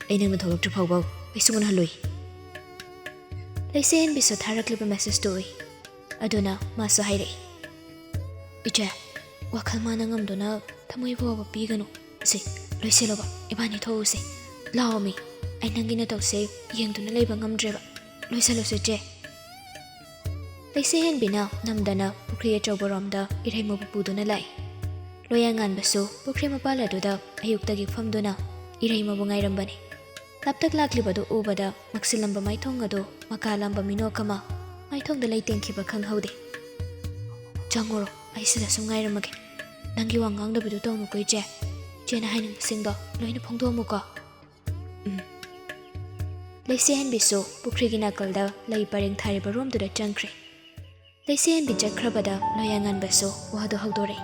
ꯑꯩ ꯅꯪꯅ ꯊꯣꯛꯂꯛꯇ꯭ꯔꯤ ꯐꯥꯎꯕ ꯑꯩ ꯁꯨꯡꯍꯟ ꯍꯜꯂꯣꯏ꯫" ꯂꯩꯁꯦꯟꯕꯤꯁꯨ ꯊꯥꯔꯛꯂꯤꯕ ꯃꯦꯁꯦꯖꯇꯨ ꯎꯏ꯫ ꯑꯗꯨꯅ ꯃꯥꯁꯨ ꯍꯥꯏꯔꯛꯏ, "ꯏꯆꯦ, ꯋꯥꯈꯜ ꯃꯥꯅ ꯉꯝꯗꯨꯅ ꯊꯃꯣꯏ ꯐꯥꯎꯕ ꯄꯤꯒꯅꯨ꯫ ꯁꯦ, ꯂꯣꯏꯁꯤꯜꯂꯣꯕ, ꯏꯕꯥꯅꯤ ꯊꯣꯛꯎꯁꯦ꯫ ꯂꯥꯛꯑꯣꯃꯤ, ꯑꯩ ꯅꯪꯒꯤ ꯅꯇꯧꯁꯦ ꯌꯦꯡꯗꯨꯅ ꯂꯩꯕ ꯉꯝꯗ꯭ꯔꯦꯕ꯫ ꯂꯣꯏꯁꯤꯜꯂꯨꯁꯦ, ꯆꯦ꯫" ꯂꯩꯁꯦꯍꯦꯟꯕꯤꯅ ꯅꯝꯗꯅ ꯄꯨꯈ꯭ꯔꯤ ꯑꯆꯧꯕꯔꯣꯝꯗ ꯏꯔꯩꯃꯕꯨ ꯄꯨꯗꯨꯅ ꯂꯥꯛꯏ꯫ ꯂꯣꯌꯥꯉꯥꯟꯕꯁꯨ ꯄꯨꯈ꯭ꯔꯤ ꯃꯄꯥꯜ ꯑꯗꯨꯗ ꯑꯌꯨꯛꯇꯒꯤ ꯐꯝꯗꯨꯅ ꯏꯔꯩꯃꯕꯨ ꯉꯥꯏꯔꯝꯕꯅꯤ꯫ ꯂꯥꯞꯇꯛ ꯂꯥꯛꯂꯤꯕꯗꯨ ꯎꯕꯗ ꯃꯛꯁꯤꯜꯂꯝꯕ ꯃꯥꯏꯊꯣꯡ ꯑꯗꯨ ꯃꯀꯥ ꯂꯥꯝꯕ ꯃꯤꯅꯣꯛ ꯑꯃ ꯃꯥꯏꯊꯣꯡꯗ ꯂꯩꯇꯦꯡꯈꯤꯕ ꯈꯪꯍꯧꯗꯦ꯫ "ꯆꯪꯉꯨꯔꯣ, ꯑꯩ ꯁꯤꯗ ꯁꯨꯝ ꯉꯥꯏꯔꯝꯃꯒꯦ꯫ ꯅꯪꯒꯤ ꯋꯥ ꯉꯥꯡꯗꯕꯤꯗꯨ ꯇꯧꯅꯨꯀꯣ, ꯏꯆꯦ꯫ ꯏꯆꯦꯅ ꯍꯥꯏꯅꯤꯡꯕꯁꯤꯡꯗꯣ ꯂꯣꯏꯅ ꯐꯣꯡꯗꯣꯛꯑꯝꯃꯨꯀꯣ꯫" "ꯎꯝ꯫" ꯂꯩꯁꯦꯍꯟꯕꯤꯁꯨ ꯄꯨꯈ꯭ꯔꯤꯒꯤ ꯅꯥꯀꯜꯗ ꯂꯩ ꯄꯔꯦꯡ ꯊꯥꯔꯤꯕ ꯔꯣꯝꯗꯨꯗ ꯆꯪꯈ꯭ꯔꯦ꯫ ꯂꯩꯁꯦꯍꯟꯕꯤ ꯆꯠꯈ꯭ꯔꯕꯗ ꯂꯣꯌꯥꯉꯥꯟꯕꯁꯨ ꯋꯥꯗꯨ ꯍꯧꯗꯣꯔꯛꯏ꯫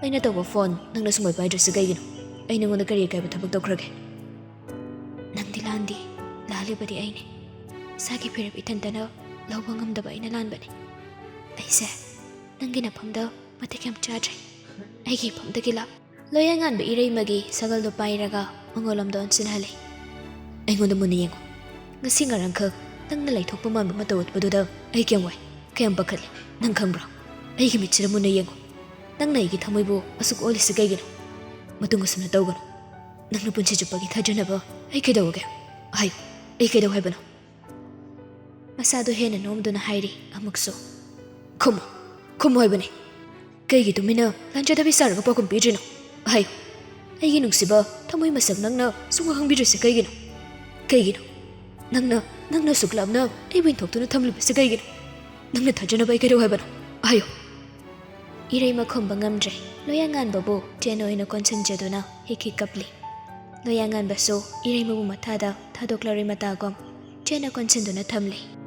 "ꯑꯩꯅ ꯇꯧꯕ ꯐꯣꯟ ꯅꯪꯅ ꯁꯨꯡꯄꯥꯏ ꯄꯥꯏꯗ꯭ꯔꯤꯁꯤ ꯀꯩꯒꯤꯅꯣ? ꯑꯩ ꯅꯉꯣꯟꯗ ꯀꯔꯤ ꯑꯀꯥꯏꯕ ꯊꯕꯛ ꯇꯧꯈ꯭ꯔꯒꯦ?" "ꯅꯪꯗꯤ ꯂꯥꯟꯗꯦ, ꯂꯥꯜꯂꯤꯕꯗꯤ ꯑꯩꯅꯦ꯫ ꯏꯁꯥꯒꯤ ꯐꯤꯔꯦꯞ ꯏꯊꯟꯇꯅ ꯂꯧꯕ ꯉꯝꯗꯕ ꯑꯩꯅ ꯂꯥꯟꯕꯅꯦ꯫ ꯑꯩꯁꯦ ꯅꯪꯒꯤ ꯅꯐꯝꯗ ꯃꯇꯤꯛ ꯌꯥꯝ ꯆꯥꯗ꯭ꯔꯦ꯫ ꯑꯩꯒꯤ ꯏꯐꯝꯗꯒꯤ ꯂꯥꯛ꯫" ꯂꯣꯌꯥꯉꯥꯟꯕ ꯏꯔꯩꯃꯒꯤ ꯁꯒꯜꯗꯨ ꯄꯥꯏꯔꯒ ꯃꯉꯣꯟꯂꯣꯝꯗ ꯑꯣꯟꯁꯤꯟꯍꯜꯂꯤ꯫ "ꯑꯩꯉꯣꯟꯗ ꯃꯨꯟꯅ ꯌꯦꯡꯉꯨ꯫ ꯉꯁꯤ ꯉꯔꯥꯡꯈꯛ ꯅꯪꯅ ꯂꯩꯊꯣꯛꯄ ꯃꯥꯟꯕ ꯃꯇꯧ ꯎꯠꯄꯗꯨꯗ ꯑꯩ ꯀꯌꯥꯝ ꯋꯥꯏ, ꯀꯌꯥꯝ ꯄꯥꯈꯠꯂꯤ, ꯅꯪ ꯈꯪꯕ꯭ꯔꯣ? ꯑꯩꯒꯤ ꯃꯤꯠꯁꯤꯗ ꯃꯨꯟꯅ ꯌꯦꯡꯉꯨ꯫ ꯅꯪꯅ ꯑꯩꯒꯤ ꯊꯃꯣꯏꯕꯨ ꯑꯁꯨꯛ ꯑꯣꯜꯂꯤꯁꯤ ꯀꯩꯒꯤꯅꯣ? ꯃꯇꯨꯡ ꯑꯁꯨꯝꯅ ꯇꯧꯒꯅꯨ꯫ ꯅꯪꯅ ꯄꯨꯟꯁꯤ ꯆꯨꯞꯄꯒꯤ ꯊꯥꯖꯅꯕ ꯑꯩ ꯀꯩꯗꯧꯔꯒꯦ? ꯍꯥꯏꯌꯨ, ꯑꯩ ꯀꯩꯗꯧ ꯍꯥꯏꯕꯅꯣ?" ꯃꯁꯥꯗꯨ ꯍꯦꯟꯅ ꯅꯣꯝꯗꯨꯅ ꯍꯥꯏꯔꯤ ꯑꯃꯨꯛꯁꯨ꯫ "ꯈꯨꯝꯃꯨ, ꯈꯨꯝꯃꯨ ꯍꯥꯏꯕꯅꯤ꯫" ꯀꯩꯒꯤ ꯇꯨꯃꯤꯟꯅ ꯂꯥꯟꯖꯗꯕꯤ ꯁꯥꯔꯒ ꯄꯥꯎꯈꯨꯝ ꯄꯤꯗ꯭ꯔꯤꯅꯣ? ꯍꯥꯏꯌꯨ, ꯑꯩꯒꯤ ꯅꯨꯡꯁꯤꯕ ꯊꯃꯣꯏ ꯃꯁꯛ ꯅꯪꯅ ꯁꯨꯡꯈꯪ ꯈꯪꯕꯤꯗ꯭ꯔꯤꯁꯦ ꯀꯩꯒꯤꯅꯣ? ꯀꯩꯒꯤꯅꯣ? ꯅꯪꯅ, ꯅꯪꯅ ꯑꯁꯨꯛ ꯂꯥꯞꯅ ꯑꯩꯕꯨ ꯏꯟꯊꯣꯛꯇꯨꯅ ꯊꯝꯂꯤꯕꯁꯦ ꯀꯩꯒꯤꯅꯣ? ꯅꯪꯅ ꯊꯥꯖꯅꯕ ꯑꯩ ꯀꯩꯗꯧ ꯍꯥꯏꯕꯅꯣ? ꯍꯥꯏꯌꯨ꯫ ꯏꯔꯩꯃ ꯈꯨꯝꯕ ꯉꯝꯗ꯭ꯔꯦ꯫ ꯂꯣꯌꯥꯉꯥꯟꯕꯕꯨ ꯆꯦꯟ ꯑꯣꯏꯅ ꯀꯣꯟꯁꯤꯟꯖꯗꯨꯅ ꯍꯤꯛ ꯍꯤꯛ ꯀꯞꯂꯤ꯫ ꯂꯣꯌꯥꯉꯥꯟꯕꯁꯨ ꯏꯔꯩꯃꯕꯨ ꯃꯊꯥꯗ ꯊꯥꯗꯣꯛꯂꯔꯣꯏ ꯃꯇꯥꯒꯨꯝ ꯆꯦꯟꯅ ꯀꯣꯟꯁꯤꯟꯗꯨꯅ ꯊꯝꯂꯤ꯫